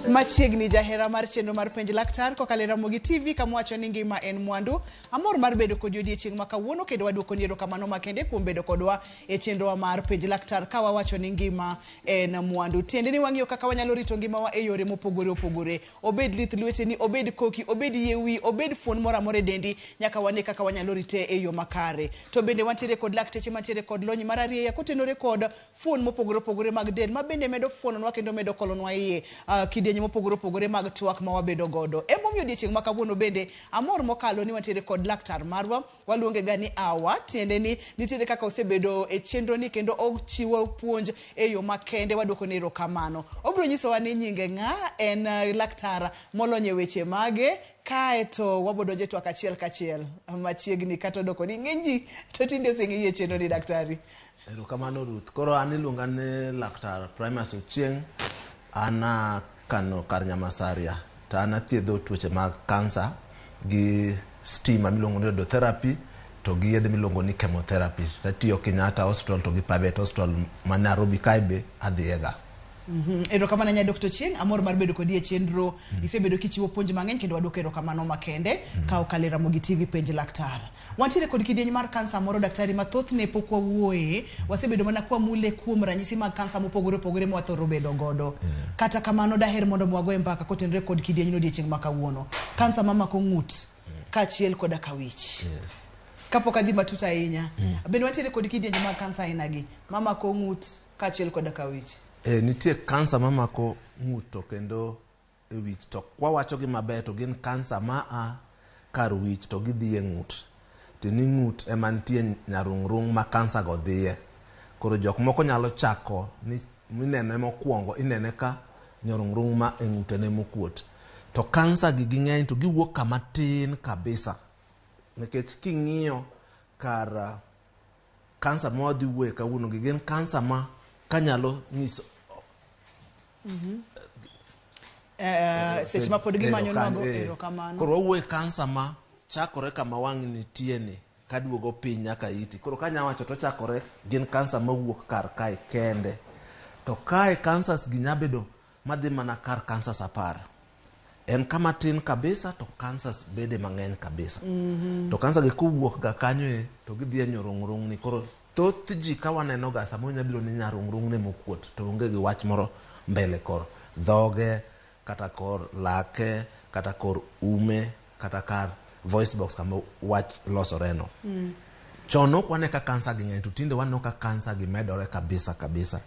Machiegni jahera mar chenro mar Penj Laktar kokalo e Ramogi TV kama wacho ni ngima en mwandu. Amor mar bedo kodi odiechieng' ma kawuono kendo waduokoni erokamano makende kuom bedo kodwa e chenrowa mar Penj Laktar ka wawacho ni ngima en mwandu. Tiende ni wang'iyo kaka wanyalo rito ngimawa e yore mopogore opogore. Obed lith lweteni, obed koki, obed yie wiyi, obed fuon moro amora e dendi, nyaka wane kaka wanyalo rite e yo makare. To bende wantiere kod lakteche mantiere kod lony mararieya kotenore kod fuon mopogore opogore mag del ma bende medo fuononwa kendo medo kolonwa iye kidienje mopogore opogore mag twak ma wabedo godo. Emomiyo odiechieng' ma kawuono bende amor mokalo ni wantiere kod laktar marwa, waluonge ga ni Awa, tiende ni nitiere kaka osebedo e chenro ni kendo ochiwo puonj e yo makende, waduoko ne erokamano. Obiro nyisowa ni nyinge ng'a, en laktar molony e weche mage, kaeto wabodonjo e twak achiel kachiel machiegni kata odoko ni ng'eny ji to tinde oseng'eyi e chenro ni daktari. Erokamano Ruth. Koro an iluonga ni Laktar Primus Ochieng. An akano kar Nyamasaria to an athiedho tuoche mag kansa gi stima miluongo ni radiotherapy to gi yedhe miluongo ni chemotherapy. To atiyo Kenyatta Hospital to gi private hospital ma Nairobi kae be adhiyega. Erokamano ahinya Dr. Ochieng, amor mar bedo kodi e chenro. Isebedo kichiwo puonj mang'eny kendo waduoko erokamano makende ka okalo e Ramogi TV Penj Laktar. Wantiere kod kidieny mar kansa moro daktari ma thothne pok wawuoye. Wasebedo mana kwamule kuom ranyisi mag kansa mopogore opogore ma wathoro bedo godo. Kata kamano daher mondo wagoye mbaka kotenore kod kidienyno odiechieng' ma kawuono. Kansa mamako ng'ut kaachiel koda ka wich. Kapok adhi matut ahinya, bende wantiere kod kidienje mag kansa aina gi mamako ng'ut kaachiel koda ka wich. E, nitie kansa mamako ng'ut to kendo e wich to kwawacho gi maber to gin kansa ma a kar wich to gidhi e ng'ut. To ni ng'ut ema nitie nyarung'rung' ma kansa go dhiye. Koro jok moko nyalo chako ni minene mokwongo inene ka nyarung'rung' ma e ng'ute ne mokuot. To kansa gi ging'eny to giwuok kama tin kabisa. Nikech king'iyo kar kansa ma wadhi wuoye kawuono gi gin kansa ma kanyalo nyiso Seche ma pod gimanyo nwago erokamano. Koro wawuoye kansa ma chakore kama wang' nitie ni kaduogo piny nyaka iti. Koro kanya wacho to chakore gin kansa mawuok kar kae kende. To kae kansas gi nya bedo madhi mana kar kansas 10. En kama tin kabisa to kansas bede mang'eny kabisa. To kansa gi kowuok ga kanyo e to gidhi e nyorung'rung' ni. Koro thoth ji ka waneno ga samoro nya biro ni nyarung'rung' ne mokuot to onge gi wach moro mbele kor dhoge kata kor lake kata kor ume kata kar voice box kama wach losore no. Chon ok wane ka kansa gi ng'eny to tinde waneno ka kansa gi medore kabisa kabisa.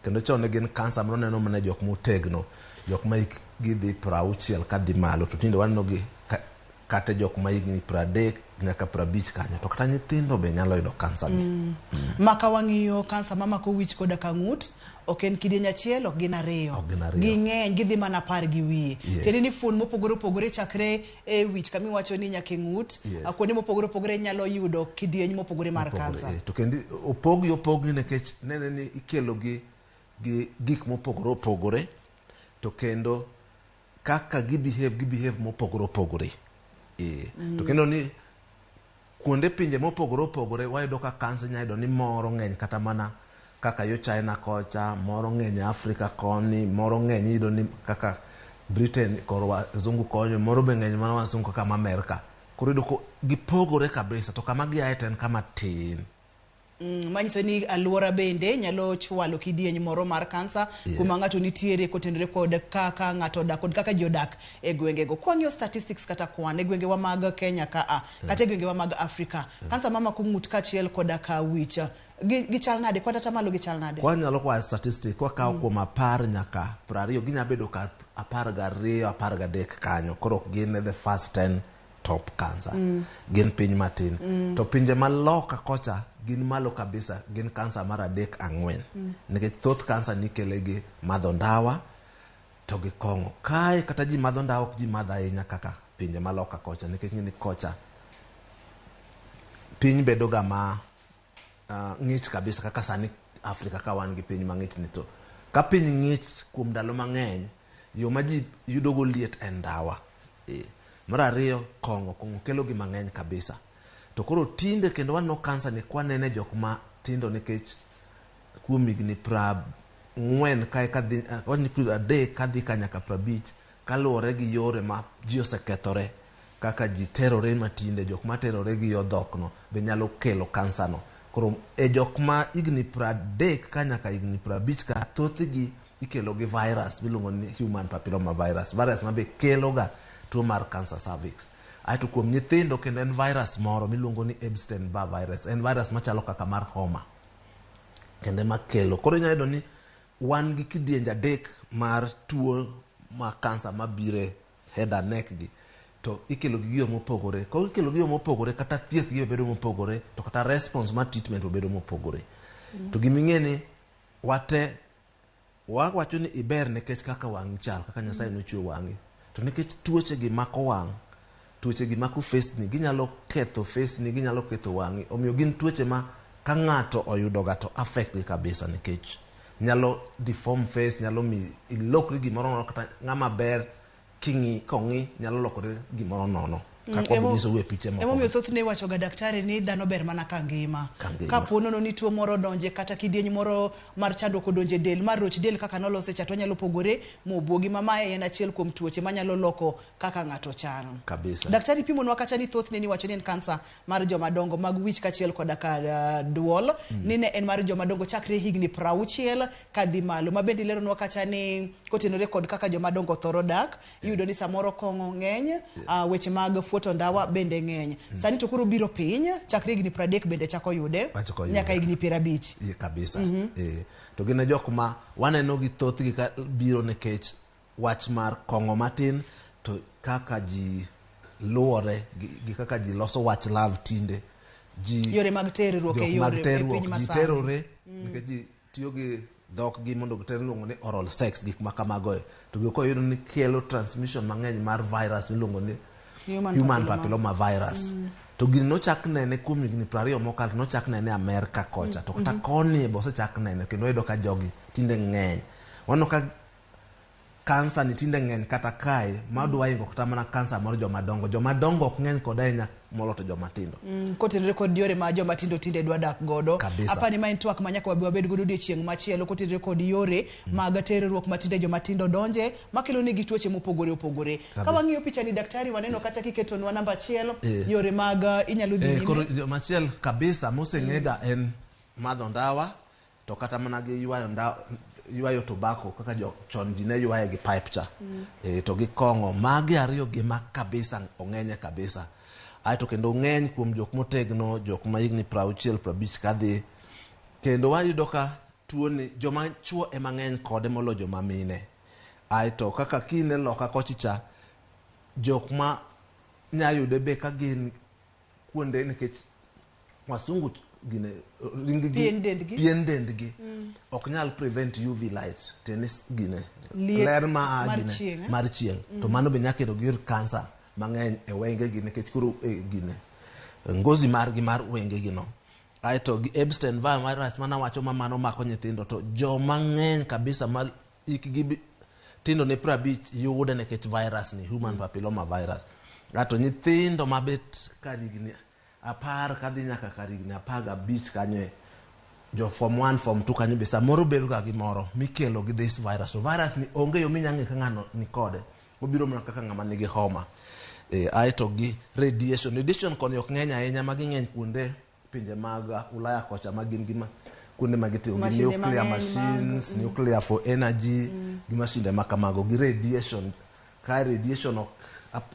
Kendo chon ne gin kansa mano neno mana jok motegno, jok ma hikgi dhi 60 kadhi malo to tinde waneno gi kata jok ma higni 30 nyaka 50 kanyo to kata nyithindo be nyalo yudo kansa gi. Maka wang'iyo kansa mamako wich koda ka ng'ut, ok en kidieny achiel, ok gin ariyo. Ok gin ariyo. Ging'eny, gidhi mana 10 gi wiye. Yeah. Tiende ni fuon mopogore opogore chakre e wich kama iwacho ni nyaka e ng'ut, Yes. kuonde mopogore opogore nyalo yudo kidieny mopogore mar Mopogore, kansa. To kendo opogi opogi nikech nene ni ikelo gi gik mopogore opogore to kendo kaka gi behave, gi behave mopogore opogore. To kendo ni kuonde pinje mopogore opogore wayudo ka kansa inyalo yudo ni moro ng'eny kata mana kaka yo China kocha, moro ng'eny Afrika koni, moro ng'eny iyudo ni kaka Britain kor wazungu konyo, moro be ng'eny mana wazungu kaka ma Amerka. Koro iyudo ko gipogore kabisa to kama giaye to en kama tin. Manyiso ni alwora bende nyalo chwalo kidieny moro mar kansa kuma ng'ato nitiere kotenore kod kaka ng'ato odak kod kaka ji odak e gwengego. Kwang'iyo statistics kata kwan e gwengewa mag Kenya kaa, kata e gwengewa mag Afrika, kansa mamako ng'ut kaachiel koda ka wich, gichal nade? Kwan atamalo gichal nade? Kwanyalo kwa statistic, kwakawo kuom 10 nyaka 20, ginya bedo kar 12, 13 kanyo. Koro ok gin the first 10 top cancer. Gin piny matin. To pinje maloka kocha gin malo kabisa, gin kansa mar 3 4. Nikech thoth kansa nikele gi madho ndawa to gi kong'o. Kae kata ji madho ndawa ok ji madho ahinya kaka pinje maloka kocha, nikech ng'eni kocha piny bedo ga ma ng'ich kabisa kaka sani Afrika ka wan gi piny mang'ich ni to ka piny ng'ich kuom ndalo mang'eny, yo ma ji yudogo liet en ndawa. Mar ariyo, kong'o. Kong'o kelo gi mang'eny kabisa. To koro tinde kendo waneno kansa ni kwanene jok ma tindo nikech kuom higni ng'wen kae kadhi awach ni 30 kadhi ka nyaka 50 kaluwore gi yore ma ji osekethore kaka ji terore matinde jok materore gi yo dhokno be nyalo kelo kansa no. Koro e jok ma higni 30 ka nyaka higni 50 ka thothgi ikelo gi virus miluongo ni human papilloma virus, virus ma be kelo ga tuo mar cancer cervix. Aeto kuom nyithindo kendo en virus moro miluongo ni Epstein Barr virus, en virus machalo kaka mar homa kendo ema kelo. Koro inyalo yudo ni wan gi kidienje adek mar tuo ma kansa mabiro e head and neck gi to ikelo gi yo mopogore. Koro ikelo gi yo mopogore kata thieth gi be bedo mopogore to kata response mar treatment be bedo mopogore. To gima ing'e ni wate wawacho ni iber nikech kaka wang'i chal, kaka Nyasaye nochweyo wang'i. To nikech tuoche gi mako wang', tuoche gi mako face ni, ginyalo ketho face ni, ginyalo ketho wang'i. Omiyo gin tuoche ma ka ng'ato oyudo ga to affect gi kabisa nikech nyalo deform face, nyalo mi ilokri gimoro nono kata ng'ama ber king'i kong'i nyalo lokore gimoro nono. Kaka wabiro nyisou e piche moko. Emomiyo thothne iwacho ga daktari ni dhano ber mana ka ngima. Ka ngima. Kapo nono ni tuo moro odonje kata kidieny moro mar chandruok odonje e del ma roch del kaka nolose cha to onyalo pogore mobuogi ma mae en achiel kuom tuoche manyalo loko kaka ng'ato chalo. Kabisa. Daktari pimonwa kacha ni thothne niwacho ni en kansa mar joma dongo mag wich kaachiel koda ka duol ni ne en mar joma dongo chakre higni 60 kadhi malo. Ma bende ileronwa kacha ni kotenore kod kaka joma dongo thoro dak, iyudo ni samoro kong'o ng'eny, weche mag fuoto ndawa bende ng'eny. Sani to koro biro piny, chakre higni 30 bende chako yude, Wachako yude. nyaka higni 50. Ye, kabisa. To gin e jok ma waneno gi thothgi ka biro nikech wach mar kong'o matin to kaka ji luwore gi kaka ji loso wach love tinde. Ji Yore mag terruok e jok mag yore e terruok, piny ji masani. terore nikech ji tiyo gi dhok gi mondo giter iluongo ni oral sex, gik ma kamago e. To gigo koro iyudo ni kelo transmission mang'eny mar virus miluongo ni Human human papilloma. papilloma virus. To gini nochak nene kuom higni 20 mokalo, nochak nene Amerka kocha, to kata koni be osechak nene kendo wayudo ka jogi tinde ng'eny. Waneno ka kansa ni tinde ng'eny kata kae ma dwa hingo kata mana kansa mar joma dongo. Joma dongo ok ng'eny kode ahinya moloyo to joma tindo. Kotenore kod yore ma joma tindo tinde dwa dak godo. Kabisa. Apani ma en twak ma nyaka wabi wabed godo odiochieng' machielo kotenore kod yore mag terruok ma tinde joma tindo donje makelo negi tuoche mopogore opogore. Ka wang'iyo picha ni daktari waneno kacha kiketonwa namba achiel yore mag inyalo dhi nyime. Koro machiel kabisa moseng'ega en madho ndawa to kata mana gi ywayo ndawa, ywayo tobacco kaka jo chon ji ne ywaye gi pipe cha. To gi kong'o, magi ariyo gima kabisa ong'enye kabisa. Aeto kendo ng'eny kuom jok motegno, jok ma higni 60, 50 kadhi. Kendo wayudo ka tuoni joma chuo ema ng'eny kode moloyo joma mine. Aeto kaka kine loka kochi cha, jok ma nya yude be ka gin kuonde nikech wasungu gine ring gi Pien dendgi. pien dendgi ok nyal prevent UV light tiende gine Liet ler ma a mar gine chieng', eh? mar chieng' to mano be nyalo kelo gir kansa mang'eny e wengegi nikech koro e gine ngozi margi mar wengegi no. Aeto gi Epstein Barr virus mana wacho ma mano mako nyithindo to joma ng'eny kabisa ma hikgi tindo ne 50 yude nikech virus ni human papilloma virus. Ato nyithindo mabet kar higni 10 kadhi nyaka kar higni 15 kanyo jo form 1 form 2 kanyo be samoro bedo ga gimoro mikelo gi this virus. To virus ni onge yo minya ng'e ka ng'ano ni kode. Obiro mana kaka ng'ama nigi homa. Aeto gi radiation. Radiation koni ok ng'eny ahinya, magi ng'eny kuonde pinje mag Ulaya kocha ma gin gi kuonde ma gitiyo gi Mashinde nuclear mang'eny mag- machines, nuclear for energy, gi mashinde ma kamago, gi radiation. Ka radiation ok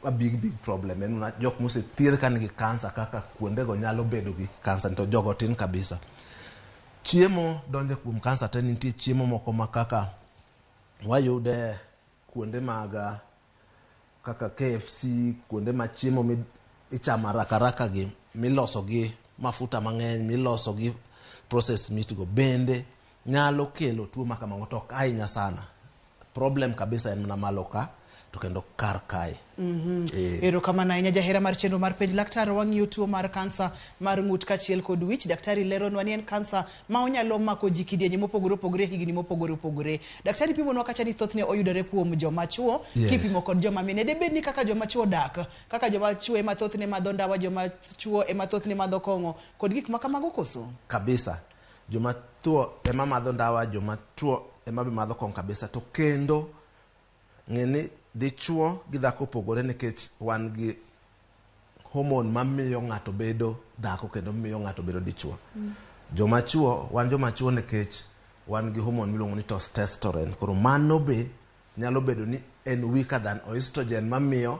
a big big problem en mana jok mosethiedh ka nigi kansa kaka kuondego nyalo bedo gi kansa to jogo tin kabisa. Chiemo donjo kuom kansa te, nitie chiemo moko ma kaka wayude kuonde mag kaka KFC, kuonde ma chiemo mi ichamo haraka haraka gi miloso gi mafuta mang'eny, miloso gi processed meat go bende nyalo kelo tuo ma kamago to ok ahinya sana. Problem kabisa en mana malo ka to kendo kar kae. Erokamano ahinya jahera mar chenro mar penj laktar. Wang'iyo tuo mar kansa mar ng'ut kaachiel kod wich. Daktari leronwa ni en kansa ma onyalo mako ji kidienje mopogore opogore higni mopogore opogore. Daktari pimonwa kacha ni thothne oyudore kuom joma chuo kipimo kod joma mine. Debed ni kaka joma chuo dak, kaka joma chuo ema thothne madho ndawa, joma chuo ema thothne madho kong'o kod gik ma kamago koso? Kabisa. Joma thuo ema madho ndawa, joma chuo ema be madho kong'o kabisa to kendo ng'e ni dichuo gi dhako opogore nikech wan gi hormone mamiyo ng'ato bedo dhako kendo miyo ng'ato bedo dichuo. Joma chuo wan joma chuo nikech wan gi hormone miluongo ni testosterone. Koro mano be nyalo bedo ni en weaker than estrogen mamiyo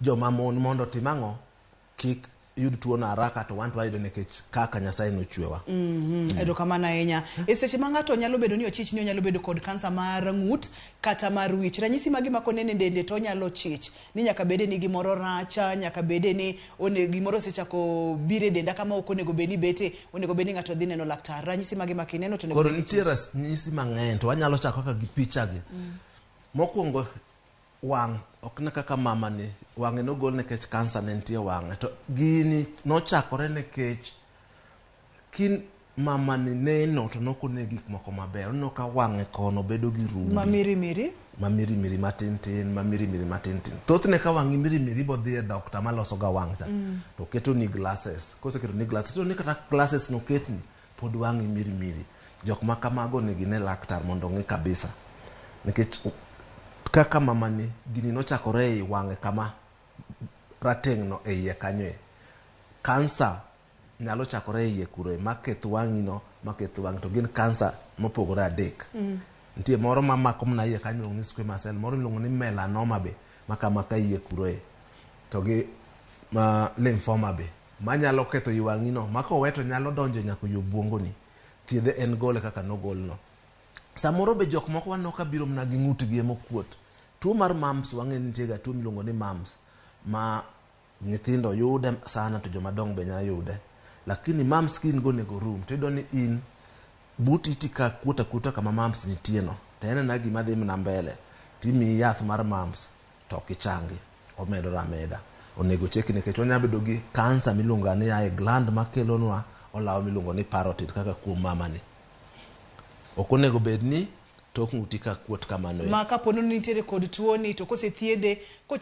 joma mon mondo otim ang'o kik yud tuono haraka to wan to wayude nikech kaka Nyasaye nochwewa. Erokamano ahinya. E seche ma ng'ato nyalo bedo ni ochich ni onyalo bedo kod kansa mar ng'ut kata mar wich. Ranyisi mage ma konene e dende to onyalo chich ni nyaka bede ni gimoro racha, nyaka bede ni one, gimoro osechako biro e denda kama ok onego bed ni bete, onego bed ni ng'ato dhi neno laktar. Ranyisi mage ma kineno to onego Koro bed ni nitie ichich. ranyisi mang'eny to wanyalo chako kaka gi picha gi. Mokwongo wang' ok ne kaka mama ni wang'e nogol nikech kansa ne nitie wang'e to gini nochakore nikech kin mama ni neno to nokone gik moko maber oneno ka wang'e kono bedo gi rumbi Ma mirimiri. ma mirimiri matin tin ma mirimiri matin tin thothne ka wang'i mirimiri bodhi e dokta maloso ga wang' cha to keto ni glasses koseketo ni glasses to ni kata glasses noketni pod wang'i mirimiri jok ma kamago onego ine laktar mondo ong'i kabisa nikech kaka mamani gini nochakore ei wang'e kama rateng' no e iye kanyo e kansa nyalo chakore e iye kuro e maketh wang'i no maketh wang'i to gin kansa mopogore adek nitie moro mamako mana iye kanyo iluongo ni squamous cell moro iluongo ni melanoma be makamaka iye kuro e to gi ma lymphoma be manyalo ketho i wang'i no ma kowe to nyalo donjo nyaka e obwongoni thiedhe en gole kaka nogolno samoro be jok moko waneno ka biro mana gi ng'utgi emokuot tuo mar mumps wang'e ni nitie ga tuo miluongo ni mumps ma nyithindo yude sana to joma dongo be nyalo yude lakini mumps ka in go onego rum to iyudo ni in but iti ka kuot akuota kama mumps nitie no to en ena gima dhi mana mbele timiyi yath mar mumps to ok ichangi omedore ameda onego cheki nikech wanyalo bedo gi kansa miluongo ni a e gland makelonwa olawo miluongo ni parotid kaka kuom mamani ok onego bed ni tok ng'uti ka kuot kamano e. Ma kapo ni nitiere kod tuoni to kosethiedhe,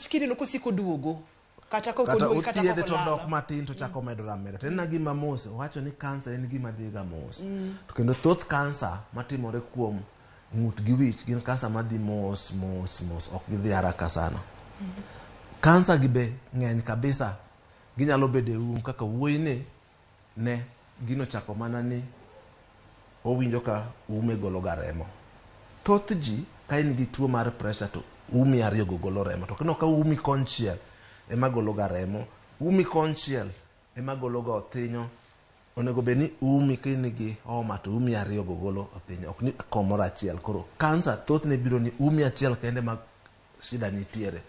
kineno kosiko duogo kata ka ok kata oduogi kata othiedhe ka to ok odok olal. matin to chako medore ameda to en na gima mos owacho ni kansa en gima dhi ga mos to kendo thoth kansa matimore kuom ng'ut gi wich gin kansa madhi mos mos mos ok gidhi haraka sana kansa gi be ng'eny kabisa ginyalo bedo e um kaka wuoyi ni ne gino chako mana ni owinjo ka ume golo ga remo thoth ji ka in gi tuo mar pressure to umi ariyo go golo remo to kineno ka umi konchiel ema golo ga remo umi konchiel ema golo ga othinyo onego bed ni umi ka in gi homa to umi ariyo go golo othinyo ok ni komoro achiel koro kansa thothne biro ni umi achiel kende ma shida nitiere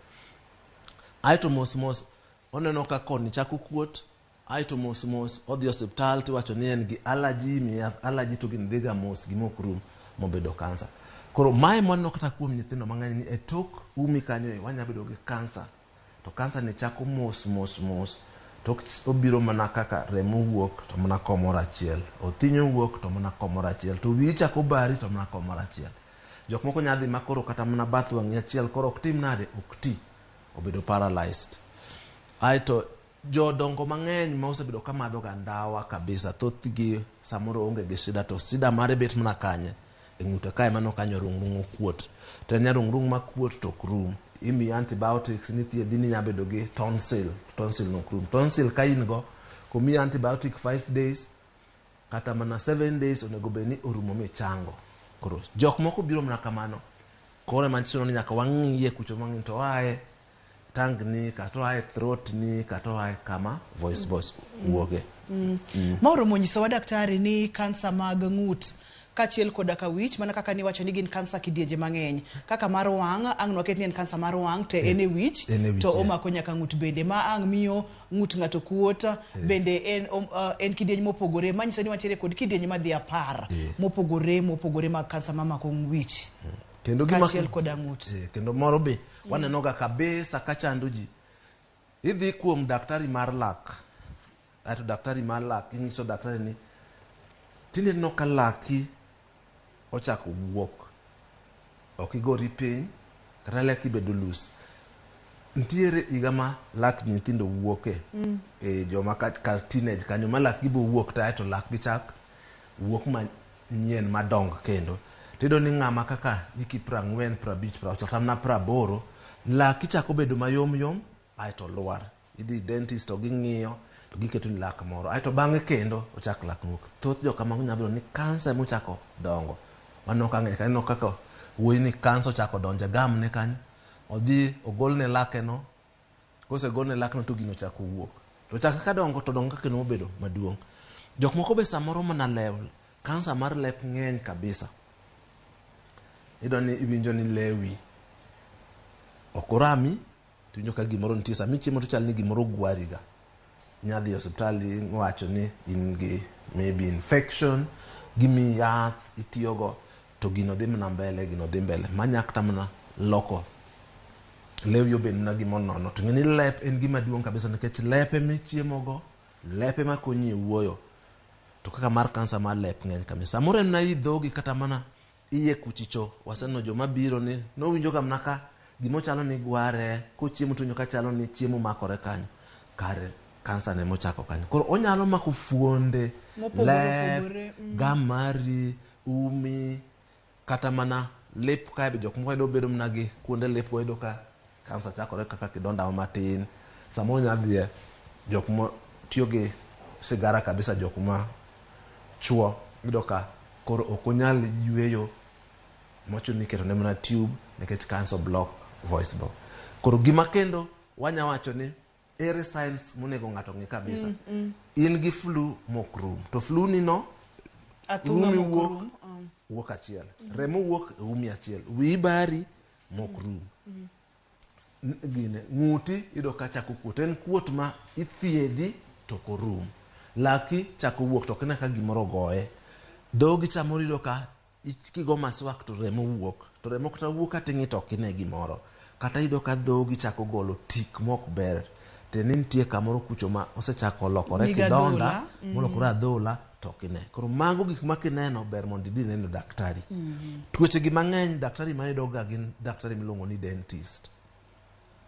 aeto mos mos oneno ka koni chako kuot aeto mos mos odhi osiptal tiwacho ni en gi allergy imiye yath allergy to gini dhiga mos gima ok rum mobedo kansa koro mae mwaneno kata kuom nyithindo mang'eny ni e tok umi kanyo e wanya bedo gi kansa to kansa ni chako mos mos mos to obiro mana kaka remo wuok to mana komoro achiel othinyo wuok to mana komoro achiel to wiyi chako bari to mana komoro achiel jok moko nya dhi ma koro kata mana bath wang'i achiel koro ok tim nade ok ti obedo paralyzed aeto jodongo mang'eny ma osebedo ka madho ga ndawa kabisa thothgi samoro onge gi shida to shida mare bet mana kanye e ng'ute kae mano ka nyarung'rung' okuot to en nyarung'rung' makuot to ok rum imiyi antibiotics ni thiedhi ni inya bedo gi tonsil tonsil no ok rum tonsil ka in go komiyi antibiotic 5 days kata mana 7 days onego bed ni orumo michango koro jok moko biro mana kamano koro ema chuno ni nyaka wang'iye kucho mang'in to oaye tongue ni kata oaye throat ni kata oaye kama voice box wuoge Ma oromo nyisowa daktari ni kansa mag ng'ut kaachiel koda ka wich mana kaka niwacho ni gin kansa kidienje mang'eny kaka mar wang' ang' nwaket ni en kansa mar wang' to en e wich En e wich, to yeah. omako nyaka ng'ut bende ma ang' miyo ng'ut ng'ato kuot bende en, en kidieny mopogore manyiso ni wantiere kod kidienje madhi 10 mopogore mopogore mag kansa mamako wich kendo gima kaachiel koda ng'ut. Kendo moro be waneno ga kabisa kachando ji idhi kuom daktari mar lak aeto daktari mar lak inyiso daktari ni tinde ineno ka laki ochako wuok ok igori piny kata laki bedo loose nitiere higa ma lak nyithindo wuoke e joma ka teenage kanyo ma lakgi bo wuok to aeto lakgi chak wuok manyien madong kendo to Tiyudo ni ng'ama kaka hiki 40, 50, 60 kata mana 80, laki chako bedo mayom yom aeto lwar. Idhi dentist to ging'iyo to giketoni lak moro aeto bang'e kendo ochak lak wuok. Thoth jokamago nyalo bedo ni kansa ema ochako dongo. Mano ka ng'eny kaneno kaka wuoyi ni kansa ochako donjo e gam ne kanyo, odhi ogolne lake no, kosegolne lakno to gino ochako wuok. To ochako ka dongo to dongo kendo mobedo maduong'. Jok moko be samoro mana lew, kansa mar lep ng'eny kabisa. Iyudo ni iwinjo ni lewi ok orami, tiwinjo ka gimoro nitie, sama ichiemo to chal ni gimoro gwari ga. Inya dhi e osiptal iwacho ni in gi maybe infection, gimiyi yath itiyogo to gino dhi mana mbele, gino dhi mbele manya kata mana loko lewi obed mana gima onono. To ing'e ni lep en gima duong' kabisa nikech lep ema ichiemogo, lep ema konyi e wuoyo. To kaka mar kansa mar lep ng'eny kabisa. Samoro en mana i dhogi kata mana iye kuchicho, waseneno joma biro ni nowinjo ga mana ka gima ochalo ni gware, kochiemo to owinjo ka chalo ni chiemo makore kanyo. Kare kansa ne mochako kanyo. Koro onyalo mako fuonde, Mopogore lep, opogore, gam mari, umi, kata mana lip kae be jok moko yudo bedo mana gi kuonde lip go iyudo ka kansa chakore kaka kidonda matin. Samoro nya dhiye jok ma tiyo gi sigara kabisa, jok ma chuo iyudo ka koro ok onyal yweyo mochuno ni iketo ne mana tube nikech kansa block voice box. Koro gima kendo wanya wacho ni ere signs monego ng'ato ng'e kabisa. In gi flu mok rum, to flu ni no Athung'a umi mok wuok rum, wuok achiel, remo wuok e umi achiel, wiyi bari mok rum. Gine ng'uti iyudo ka chako kuot, en kuot ma ithiedhi to ok orum. Laki chako wuok to ok ine ka gimoro ogoye. Dhogi samoro iyudo ka kigo maswak to remo wuok, to remo kata wuok kata ing'i to ok ine gimoro. Kata iyudo ka dhogi chako golo tik mok ber, tiende ni nitie kamoro kucho ma osechako lokore Nigi kidonda, adhola. molokore adhola to ok ine. Koro mago gik ma kineno ber mondo idhi neno daktari. Tuoche gi mang'eny daktari ma yudo ga gin daktari miluongo ni dentist.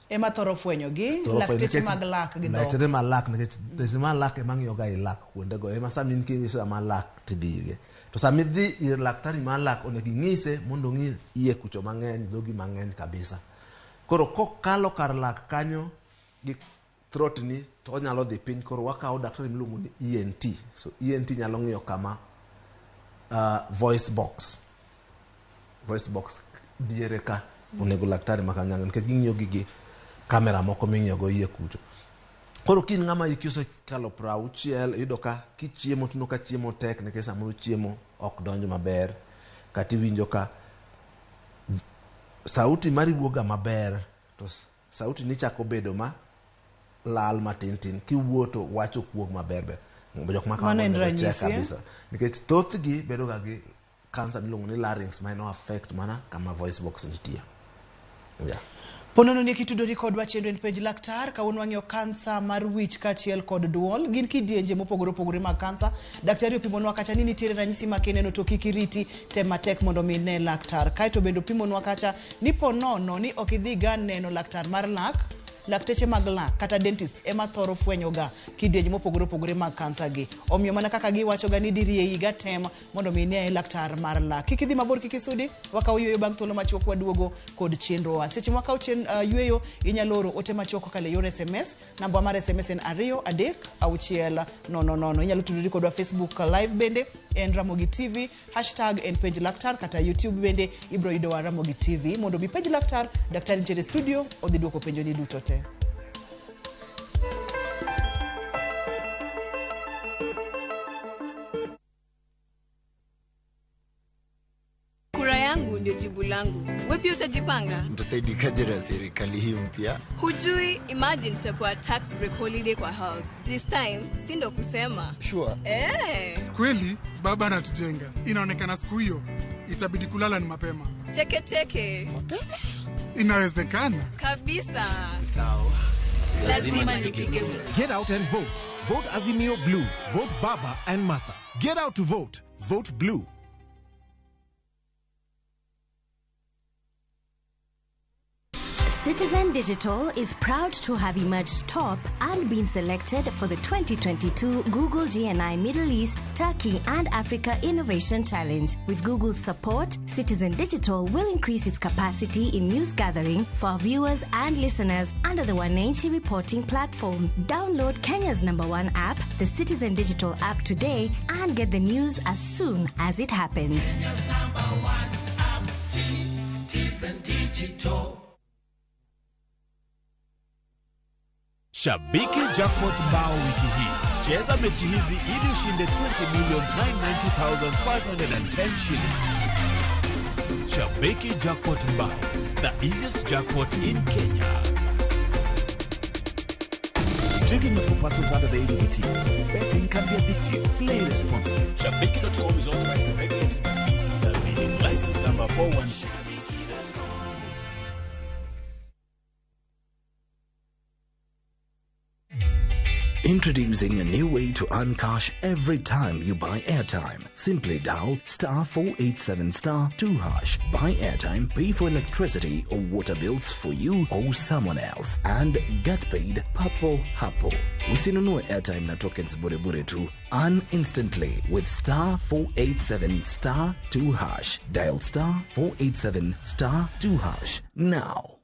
Ema thoro fwenyo gi Thoro fwenyo lakteche nikech mag lak gi dhok. Lakteche mag lak nikech lakteche mag lak ema ng'iyo ga i lak kuondego. Ema sama in kinyiso ma lak tidhi irgi. To sama idhi ir laktari mar lak onego ing'ise mondo ong'i iye kucho mang'eny, dhogi mang'eny kabisa. Koro kokalo kar lak kanyo gi throat ni to onyalo dhi piny, koro wakawo daktari miluongo ni ENT. So ENT nyalo ng'iyo kama voice box. Voice box diere ka onego laktari ma kanyo nikech ging'iyo gi gi kamera moko ming'iyo go iye kucho. Koro ka in ng'ama hiki osekalo 60, iyudo ka kichiemo tineno ka chiemo tek nikech samoro chiemo ok donj maber, kata iwinjo ka sauti mari wuok ga maber to sauti ni chako bedo ma lal matin tin, kiwuo to wach ok wuog maber ber. Jok ma kamago Mano en onego check ranyisi, eh? kabisa nikech thothgi bedo ga gi kansa miluongo ni larynx ma en o affect mana kama voice box nitie. Yeah. Ponono ni kitudori kodwa chenro en penj laktar, kawuono wang'iyo kansa mar wich kaachiel kod duol. Gin kidienje mopogore opogore mag kansa. Daktari opimonwa kacha ni nitiere ranyisi ma kineno to kik iriti, tem matek mondo mi ine laktar. Kaeto bende opimonwa kacha ni ponono ni ok idhi ga neno laktar mar lak, lakteche mag lak kata dentist ema thoro fwenyo ga kidienje mopogore opogore mag kansa gi. Omiyo mana kaka giwacho ga ni diriye higa tem mondo mi ine laktar mar lak. Kik idhi mabor, kik isudi, wakawo yueyo bang' thuolo machuok waduogo kod chenrowa. Seche mwakawo yueyo, inyalo oro ote machuok kokalo e yor SMS. Namba mar SMS en 2 3 6 0 0. Inyalo tudori kodwa Facebook Live bende en Ramogi TV, hashtag en penj laktar, kata YouTube bende ibro yudowa Ramogi TV. Mondo mi penj laktar, daktari nitiere studio, odhi duoko penjoni duto te. Kura yangu ndio jibu langu. Wewe pia ushajipanga? Mtasaidikaje na serikali hii mpya? Hujui, imagine tutapewa tax break holiday kwa health. This time, si ndo kusema. Sure. Kweli baba anatujenga. Inaonekana siku hiyo itabidi kulala ni mapema. Teke teke. Mapema? Inawezekana. Kabisa. Sawa. Lazima nipige kura. Get out and vote. Vote Azimio Blue. Vote Baba and Martha. Get out to vote. Vote Blue. Citizen Digital is proud to have emerged top and been selected for the 2022 Google GNI Middle East, Turkey and Africa Innovation Challenge. With Google's support, Citizen Digital will increase its capacity in news gathering for our viewers and listeners under the Wananchi reporting platform. Download Kenya's number one app, the Citizen Digital app today and get the news as soon as it happens. Shabiki Jackpot Mbao wiki hii. Cheza mechi hizi ili ushinde 20,990,510 shillings. Shabiki Jackpot Mbao, the easiest jackpot in Kenya. Strictly not for persons under the age of 18. Betting can be addictive. Play responsibly. Shabiki.com is authorized and regulated by BCLB. License number 416. Introducing a new way to earn cash every time you buy airtime. Simply dial star 487 star 2 hash. Buy airtime, pay for electricity or water bills for you or someone else, and get paid papo hapo. Usinunue airtime na tokens bure bure tu. Earn instantly with star 487 star 2 hash. Dial star 487 star 2 hash now.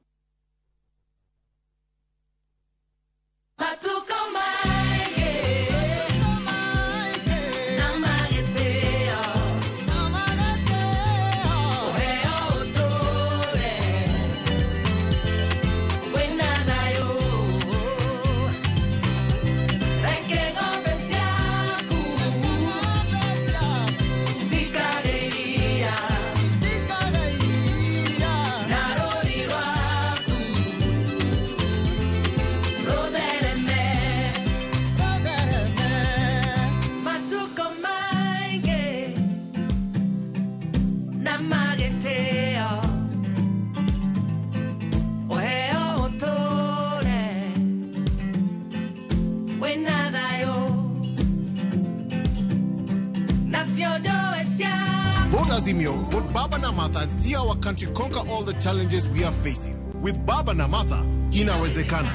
Vote Azimio, vote Baba na Martha and see our country conquer all the challenges we are facing. With Baba na Martha, inawezekana.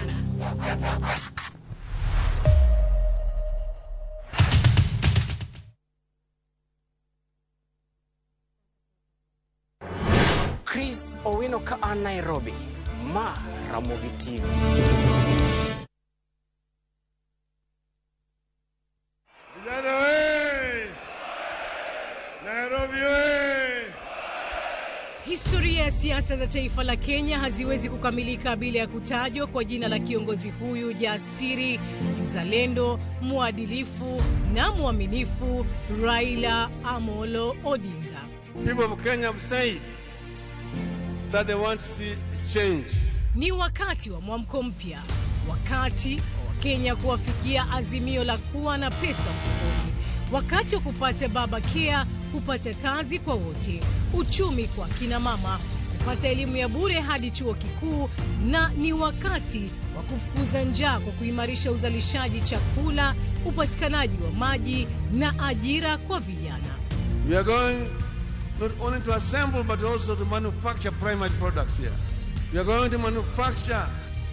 Chris Owino ka an Nairobi, ma Ramogi TV. Vijana we! Nairobi we! Historia ya siasa za taifa la Kenya haziwezi kukamilika bila ya kutajwa kwa jina la kiongozi huyu jasiri, mzalendo, mwadilifu na mwaminifu, Raila Amolo Odinga. People of Kenya have said that they want to see change. Ni wakati wa mwamko mpya, wakati wa Wakenya kuwafikia azimio la kuwa na pesa mfukoni, wakati wa kupata baba care, kupata kazi kwa wote, uchumi kwa kina mama, kupata elimu ya bure hadi chuo kikuu, na ni wakati wa kufukuza njaa kwa kuimarisha uzalishaji chakula, upatikanaji wa maji na ajira kwa vijana. We are going not only to assemble but also to manufacture primary products here. We are going to manufacture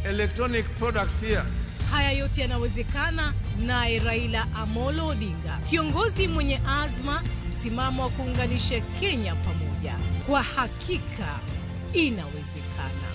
electronic products here. Haya yote yanawezekana naye Raila Amolo Odinga, kiongozi mwenye azma, msimamo wa kuunganisha Kenya pamoja. Kwa hakika inawezekana.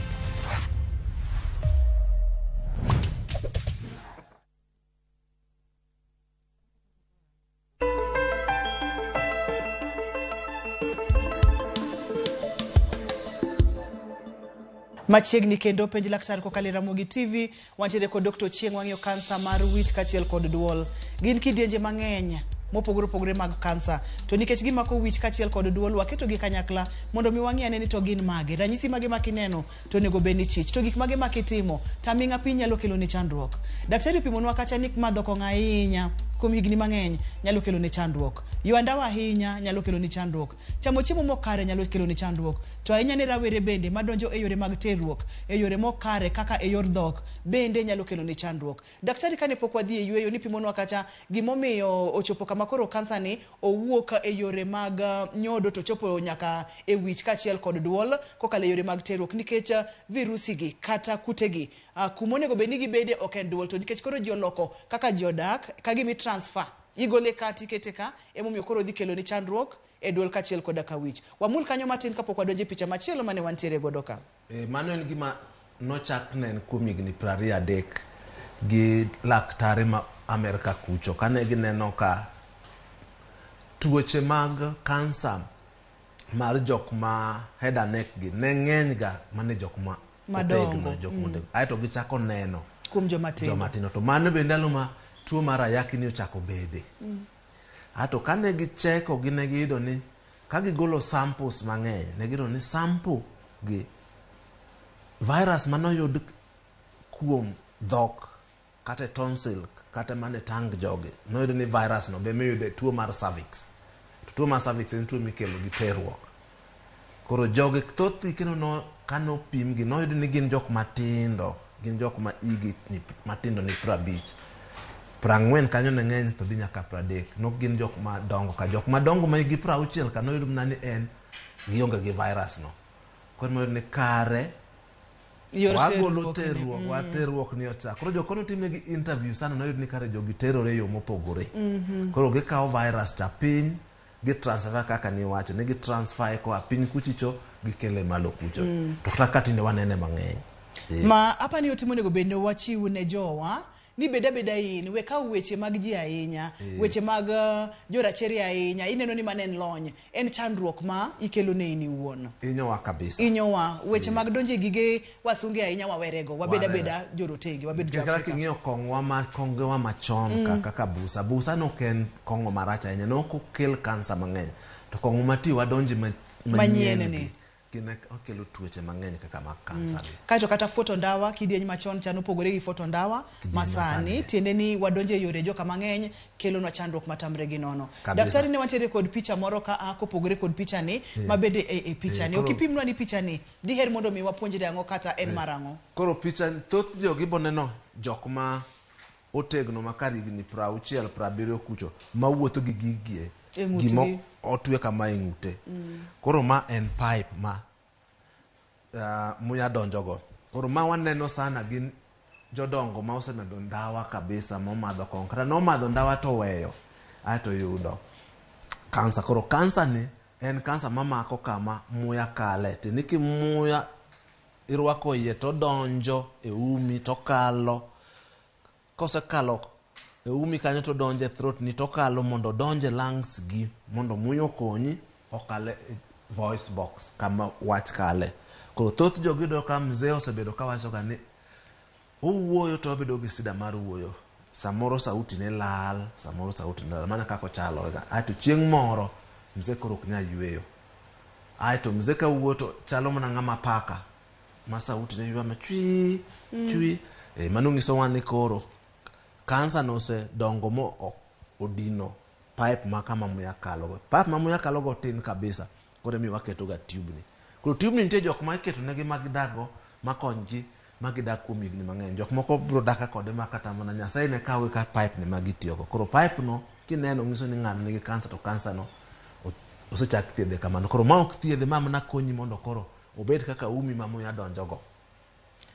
Machiegni kendo penj laktar kokalo e Ramogi TV, wantiere kod Dr. Ochieng' wang'iyo kansa mar wich kaachiel kod duol. Gin kidienje mang'eny mopogore opogore mag kansa, to nikech gimako wich kaachiel kod duol, waketogi kanyakla mondo mi wang'i ane ni to gin mage, ranyisi mage ma kineno to onego bed ni chich, to gik mage ma kitimo taming'a piny nyalo keloni chandruok. Daktari opimonwa kacha ni madho kong'o ahinya kuom higni mang'eny nyalo kelo ne chandruok. Ywa ndawa ahinya nyalo kelo ni chandruok. Chamo chiemo mokare nyalo kelo ni chandruok. To ahinya ne rawere bende madonjo e yore mag terruok, e yore mokare kaka e yor dhok bende nyalo kelo ni chandruok. Daktari kane pok wadhi e yueyo nipimonwa kata gimomiyo ochopo kama koro kansa ni owuok e yore mag nyodo to chopo nyaka e wich kaachiel kod duol kokalo e yore mag terruok nikech virusi gi kata kutegi kumonego bed ni gibede ok en duol to nikech koro ji oloko kaka ji odak ka gimi transfer igole ka tikete ka emomiyo koro dhi kelo ni chandruok e duol kaachiel koda ka wich. Wamul kanyo matin kapok wadonjo e picha machielo mane wantiere godo ka. Mano en gima nochak nen kuom higni 23 gi laktare ma Amerka kucho kane gineno ka tuoche mag kansa mar jok ma head and neck gi ne ng'eny ga mane jok ma otegno, jok motegno. Aeto gichako neno kuom joma tindo. Joma tindo. To mano be ndalo ma tuo mar ayaki ni ochako bede. Aeto kane gicheko gi ne giyudo ni ka gigolo samples mang'eny, ne giyudo ni sample gi virus manoyud kuom dhok kata e tonsil kata mana e tang jogi, noyudo ni virus no be miyudo e tuo mar cervix. To tuo mar cervix en tuo mikelo gi terruok. Koro jogi thothgi kendo no kanopimgi noyudo ni gin jok matindo, gin jok ma igi ni matindo ni 50. 40 kanyo ne ng'eny to dhi nyaka 30. Nok gin jok madongo ka jok madongo ma higi 60 ka noyudo mana ni en gionge gi virus no. Koro noyudo ni kare wagolo terruok, waterruok ni ochak. Koro jok konotimnegi interview sana noyudo ni kare jogi terore e yo mopogore. Koro gikawo virus cha piny gi transfer kaka niwacho ni gi transfer koa piny kuchicho gikele malo kucho. To kata ka tinde wanene mang'eny. Ma apa ni ote monego bed ni wachiw ne jowa ni bed abeda in we kaw weche mag ji ahinya, weche mag jorachere ahinya, ineno ni mano en lony, en chandruok ma ikelo ne in iwuon. Inyowa kabisa. Inyowa, weche mag donjo e gige wasunge ahinya wawerego, wabed abeda jorotenge, wabed jo Kata Afrika. king'iyo kong'wa ma kongewa machon ka kaka busa, busa nok en kong'o marach ahinya, nok okel kansa mang'eny. To kong'o mati wadonje manyien manyien ni. gi, gin okelo tuoche mang'eny kaka mag kansa gi. Kaeto kata fuoto ndawa kidieny machon cha nopogore gi fuoto ndawa masani, tiende ni wadonje e yore joka mang'eny kelonwa chandruok matamre gi nono. Daktari ne wantiere kod picha moro ka a kopogore kod picha ni ma bende e picha ni. Ok ipimnwa ni picha ni diher mondo mi wapuonjre ang'o kata en mar ang'o? Koro picha thoth jogi boneno jok ma otegno ma kar higni 60 70 kucho mawuotho gi gigie gima otwe kama e ng'ute. Koro ma en pipe ma muya donjogo. Koro ma waneno sana gin jodongo ma osemadho ndawa kabisa, momadho kong'o kata nomadho ndawa to oweyo aeto yudo kansa. Koro kansa ni en kansa mamako kama muya kale, tiende ni muya irwako iye to donjo e umi to kalo, kosekalo e umi kanyo to donjo e throat ni to kalo mondo odonj e lungs gi mondo muya okonyi okal e voice box kama wach kale. Koro thoth jogi yudo ka mzee osebedo kawacho ga ni owuoyo to obedo gi sida mar wuoyo, samoro sauti ne lal, samoro sauti ne lal, mana kaka ochalo ga. Aeto chieng' moro mzee koro ok nyal yueyo, aeto mzee ka wuoyo to chalo mana ng'ama paka ma sauti ne ywa machwi chwi. Mano nyisowa ni koro kansa no osedongo mo odino pipe ma kama muya kalogo. Pipe ma muya kalogo tin kabisa, koro emiyo waketo ga tube ni. Koro tube ni nitie jok ma iketo negi ma gidak go makony ji ma gidak kuom higni mang'eny. Jok moko biro dak kode ma kata mana Nyasaye ne kawe ka pipe ni ma gitiyogo. Koro pipe no kineno nyiso ni ng'ano nigi kansa to kansa no osechak thiedhe kamano. Koro ma ok thiedhe ma mana konyi mondo koro obed kaka umi ma muya donjogo.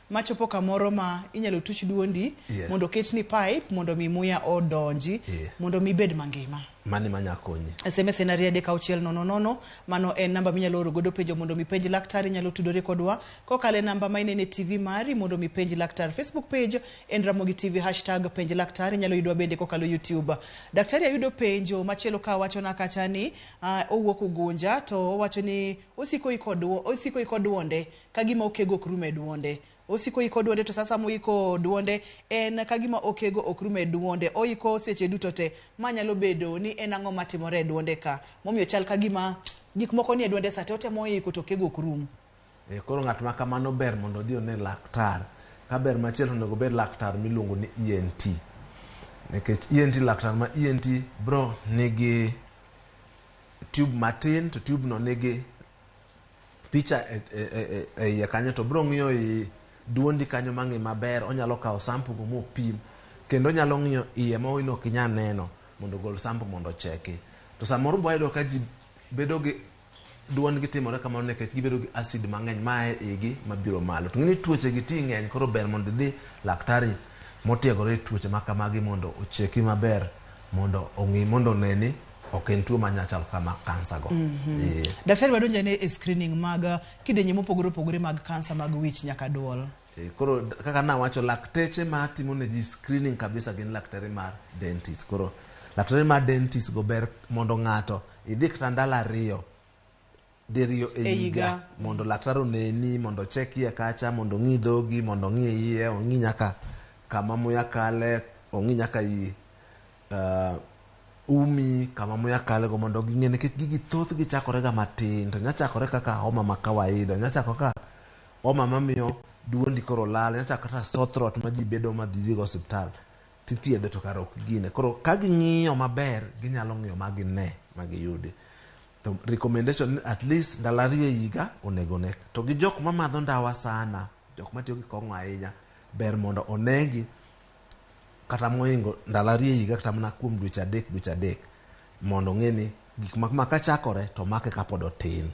Machopo kamoro ma inyalo tuch duondi mondo oketni pipe mondo mi muya odonji mondo mi bed mangima. Mano ema nya konyi. SMS en 23600, mano en namba minyalo oro godo penjo mondo mi penj laktar. Inyalo tudore kodwa kokalo e namba ma inene TV mari mondo mi penj laktar. Facebook page en Ramogi TV hashtag penj laktar. Inyalo yudwa bende kokalo YouTube. Daktari ayudo penjo machielo ka wachona kacha ni owuok Ugunja to owacho ni osiko iko duonde ka gima okego ok rum e duonde. Osiko iko duonde to sasa moiko duonde en ka gima okego ok rum e duonde. Oiko seche duto te. Ma nyalo bedo ni en ang'o matimore e duonde ka momiyo chal ka gima gik moko ni e duonde sate otemo iko to okego ok rum. Koro ng'at ma kamano ber mondo odhi one laktar. Ka ber machielo onego obed laktar miluongo ni ENT. Nikech ENT, laktar ma ENT bro nigi tube matin, to tube no nigi picha e iye kanyo, to bro ng'iyo i duondi kanyo mang'i maber. Onyalo kawo sample go mopim, kendo onyalo ng'iyo iye ma in ok inyal neno mondo ogol sample mondo ocheki. To samoro bo wayudo ka ji bedo gi duondgi timore kamano nikech gibedo gi acid mang'eny mae igi mabiro malo. To ng'eni tuoche gi ti ng'eny, koro ber mondo idhi laktari motiegore e tuoche ma kamagi mondo ocheki maber, mondo ong'i, mondo one ni ok en tuo manya chalo kama kansa go. Daktari, wadonjo ane e screening mag kidienje mopogore opogore mag kansa mag wich nyaka duol. Koro kaka nawacho, lakteche ma timo ne ji screening kabisa gin laktere mar dentist. Koro laktere mar dentist go ber mondo ng'ato idhi kata ndalo 2 diriyo e E higa higa. mondo laktar oneni, mondo ochek iye kacha, mondo ong'i dhogi, mondo ong'i iye, ong'i nyaka kama muya kale, ong'i nyaka i umi kama muya kale go, mondo ging'e, nikech gigi thothgi chakore ga matin, to nya chakore kaka homa ma kawaida, nya chakore kaka homa mamiyo duondi koro lal, nya chakore kata sore throat ma ji bedo ma dhi go osiptal tithiedho to kara ok gine. Koro ka ging'iyo maber, ginyalo ng'iyo ma gine ma giyudi. To recommendation ni at least ndalo 2 e higa onego ne. To gi jok mamadho ndawa sana, jok matiyo gi kong'o ahinya, ber mondo onegi kata mohingo ndalo 2 e higa, kata mana kuom dweche 3 dweche 3, mondo ong'e ni gik ma kachakore to make kapod otin.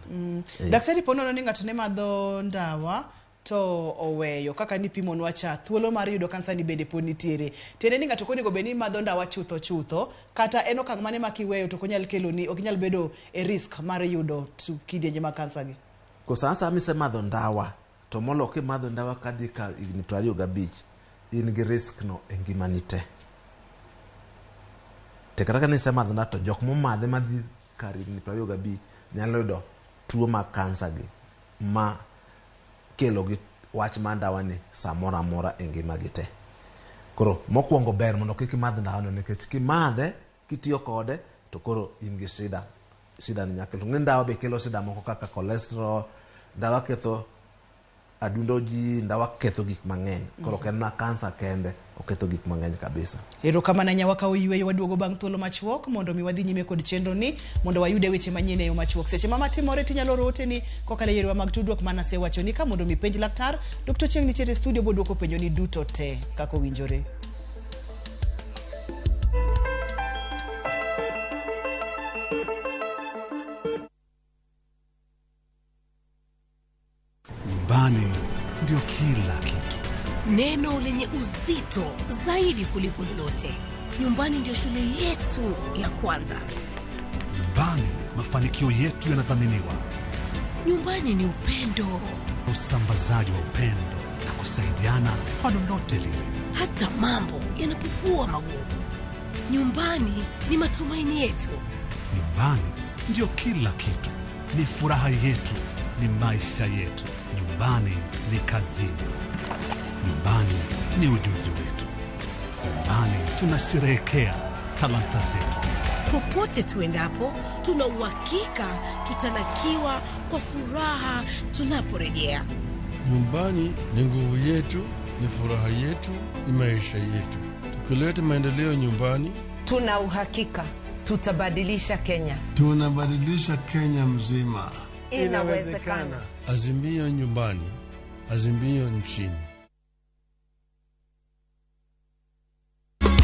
Daktari, po nono ni ng'ato ne madho ndawa to oweyo kaka nipimonwa cha, thuolo mar yudo kansa ni bende pod nitiere? Tiende ni ng'ato ok onego bed ni madho ndawa chutho chutho, kata en okang' mane ma kiweyo to ok onyal keloni, ok inyal bedo e risk mar yudo kidienje mag kansa gi? Ko sa asaya misemadho ndawa, to molo kimadho ndawa kadhi ka higni 25, in gi risk no e ngimani te. Te kata ka nisemadho ndawa, to jok momadhe madhi kar higni 25 nyalo yudo tuo mag kansa gi ma kelo gi wach mar ndawa ni samoro amora e ngimagi te. Koro mokwongo ber mondo kik imadh ndawa no, nikech kimadhe kitiyo kode to koro in gi shida. Shida ni nyakelo. Ng'e ndawa be kelo shida moko kaka cholesterol, ndawa ketho adundo ji, ndawa ketho gik mang'eny. Koro ok en na kansa kende, oketho gik mang'eny kabisa. Erokamano ahinya. Wakawo yweyo, waduogo bang' thuolo machuok mondo mi wadhi nyime kod chenro ni mondo wayude weche manyien e yo machuok. Seche ma matimore tinyalo oro oteni kokalo e yorewa mag tudruok mana asewachoni ka mondo mi penj laktar. Dr. Ochieng nitiere e studio boduoko penjo ni duto te kaka owinjore. Nyumbani ndio kila kitu. Neno lenye uzito zaidi kuliko lolote. Nyumbani ndio shule yetu ya kwanza. Nyumbani mafanikio yetu yanathaminiwa. Nyumbani ni upendo, usambazaji wa upendo na kusaidiana kwa lolote lile, hata mambo yanapokuwa magumu. Nyumbani ni matumaini yetu. Nyumbani ndio kila kitu, ni furaha yetu, ni maisha yetu. Nyumbani ni kazini. Nyumbani ni ujuzi wetu. Nyumbani tunasherehekea talanta zetu. Popote tuendapo, tuna uhakika tutalakiwa kwa furaha tunaporejea. Nyumbani ni nguvu yetu, ni furaha yetu, ni maisha yetu. Tukileta maendeleo nyumbani, tuna uhakika tutabadilisha Kenya. Tunabadilisha Kenya mzima. Inawezekana. Azimio nyumbani, azimio nchini.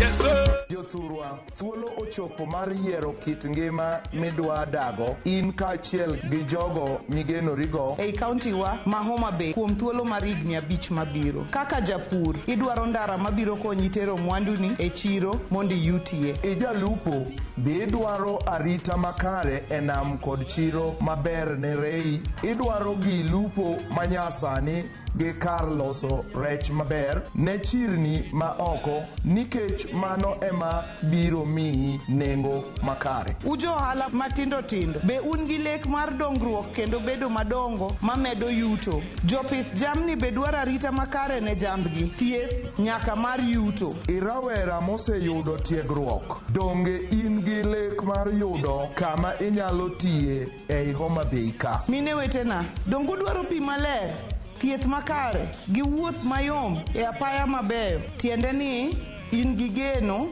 Yes, sir. Jothurwa, thuolo ochopo mar yiero kit ngima midwa dago in kaachiel gi jogo migenorigo ei kauntiwa ma Homa Bay kuom thuolo mar higni 5 mabiro. Kaka japur, idwaro ndara mabiro konyi tero mwanduni e chiro mondo iyutie. Ijalupo, be idwaro arita makare e nam kod chiro maber ne rei. Idwaro gi lupo manyasani gi kar loso rech maber ne chirni ma oko, nikech mano ema biro miyi nengo makare. Ujo ohala matindo tindo, be un gi lek mar dongruok kendo bedo madongo mamedo yuto? Jopith jamni be dwaro arita makare ne jambgi, thieth nyaka mar yuto. Irawera moseyudo tiegruok, donge in gi lek mar yudo kama inyalo tiye ei Homa Bay ka? Mine wetena, donge udwaro pi maler, thieth makare gi wuoth mayom e apaya mabeyo? Tiende ni in gi geno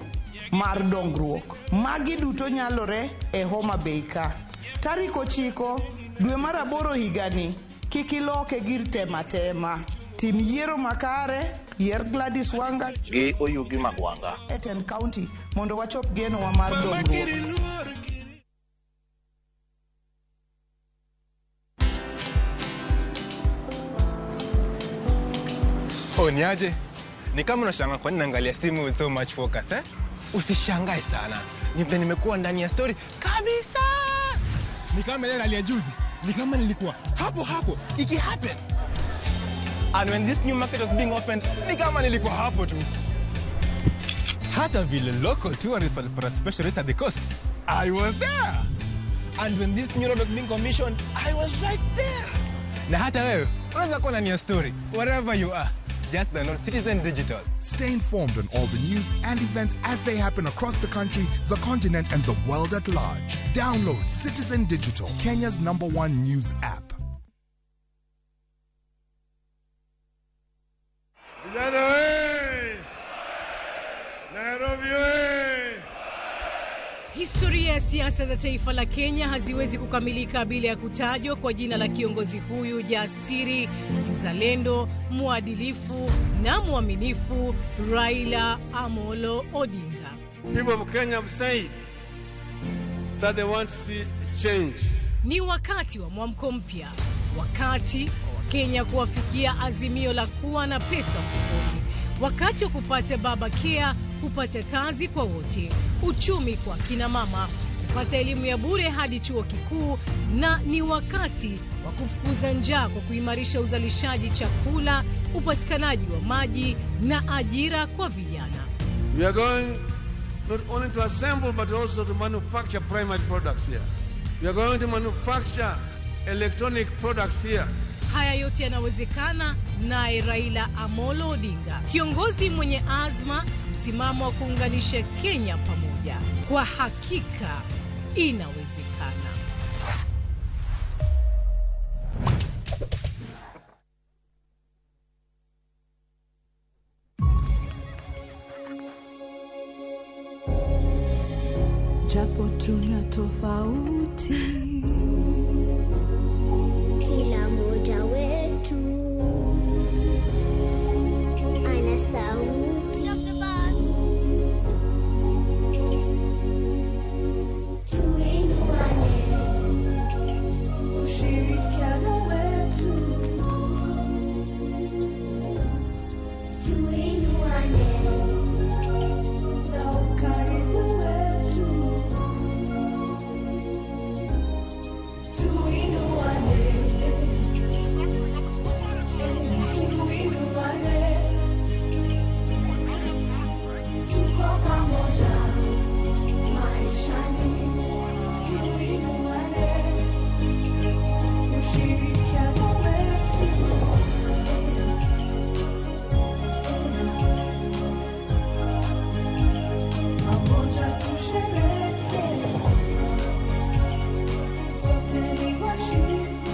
mar dongruok. Magi duto nyalore e Homa Bay ka. Tarik 9 dwe mar 8 higani, kik iloke gir tema tema. Tim yiero makare, yier Gladys Wanga gi Oyugi Magwanga e tend county mondo wachop genowa mar dongruok. Oh, niaje? Ni kama unashangaa kwa nini naangalia simu with so much focus, eh? Usishangae sana. Ni vile nimekuwa ndani ya story kabisa. Ni kama ile rally ya juzi. Ni kama nilikuwa hapo hapo iki happen. And when this new market was being opened, ni kama nilikuwa hapo tu. Hata vile local tourists walipata special rate at the coast, I was there. And when this new road was being commissioned, I was right there. Na hata wewe unaweza kuwa ndani ya story wherever you are. Just download Citizen Digital. Stay informed on all the news and events as they happen across the country, the continent, and the world at large. Download Citizen Digital, Kenya's #1 news app. Vijana we! Nairobi we! Historia ya siasa za taifa la Kenya haziwezi kukamilika bila ya kutajwa kwa jina la kiongozi huyu jasiri, mzalendo, mwadilifu na mwaminifu, Raila Amolo Odinga. People of Kenya have said that they want to see change. Ni wakati wa mwamko mpya, wakati wa Wakenya kuwafikia azimio la kuwa na pesa mfukoni, wakati wa kupata baba care, kupata kazi kwa wote, uchumi kwa kina mama, kupata elimu ya bure hadi chuo kikuu, na ni wakati wa kufukuza njaa kwa kuimarisha uzalishaji chakula, upatikanaji wa maji na ajira kwa vijana. We are going not only to assemble but also to manufacture primary products here. We are going to manufacture electronic products here. Haya yote yanawezekana naye Raila Amolo Odinga, kiongozi mwenye azma, msimamo wa kuunganisha Kenya pamoja. Kwa hakika inawezekana. Japo tuna tofauti, kila mmoja wetu ana sauti. Tuinuane, ushirikiano wetu. Tuinuane na ukarimu wetu. Tuinuane, tuinuane, tuko pamoja maishani. Tuinuane, ushirikiano wetu. Pamoja tusherehekee, sote ni washindi.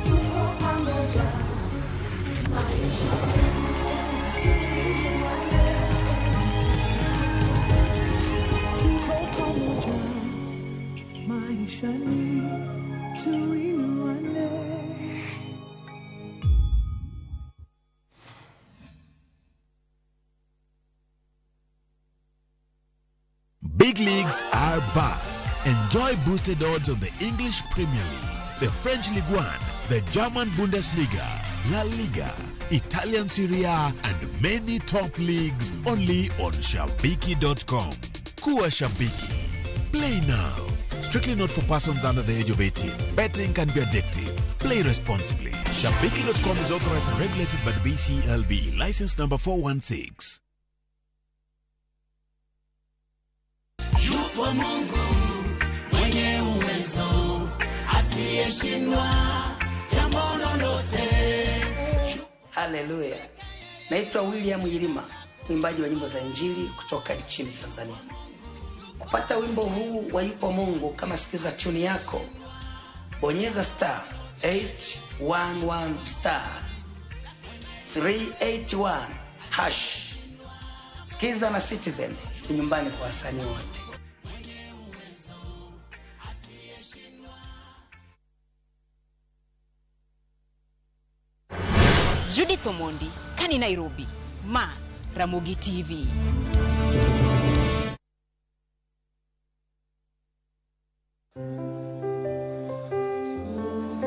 Tuko pamoja maishani. Tuinuane, tuko pamoja maishani. Tuinuane. Big leagues are back. Enjoy boosted odds on the English Premier League, the French Ligue 1, the German Bundesliga, La Liga, Italian Serie A, and many top leagues only on Shabiki.com. Kuwa Shabiki. Play now. Strictly not for persons under the age of 18. Betting can be addictive. Play responsibly. Shabiki.com is authorized and regulated by the BCLB. License number 416. Yupo Mungu mwenye uwezo asiyeshindwa jambo lolote. Haleluya. Naitwa William Yilima, mwimbaji wa nyimbo za Injili kutoka nchini Tanzania. Kupata wimbo huu wa Yupo Mungu kama sikiza tune yako, bonyeza star 811 star 381 hash. Skiza na Citizen ni nyumbani kwa wasanii wote. Judith Omondi, Kani Nairobi, Ma Ramogi TV.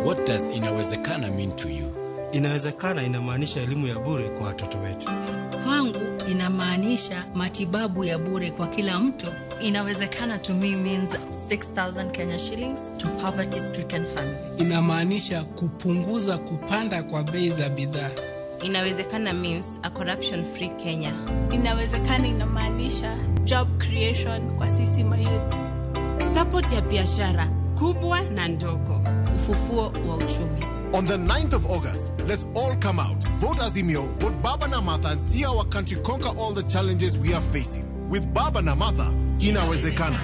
What does inawezekana mean to you? Inawezekana inamaanisha elimu ya bure kwa watoto wetu. Kwangu inamaanisha matibabu ya bure kwa kila mtu. Inawezekana to me means 6,000 Kenya shillings to poverty stricken families. Inamaanisha kupunguza kupanda kwa bei za bidhaa. Inawezekana means a corruption free Kenya. Inawezekana inamaanisha job creation kwa sisi mayouths. Support ya biashara kubwa na ndogo. Ufufuo wa uchumi. On the 9th of August, let's all come out, vote Azimio, vote Baba na Martha, and see our country conquer all the challenges we are facing. With Baba na Martha, inawezekana.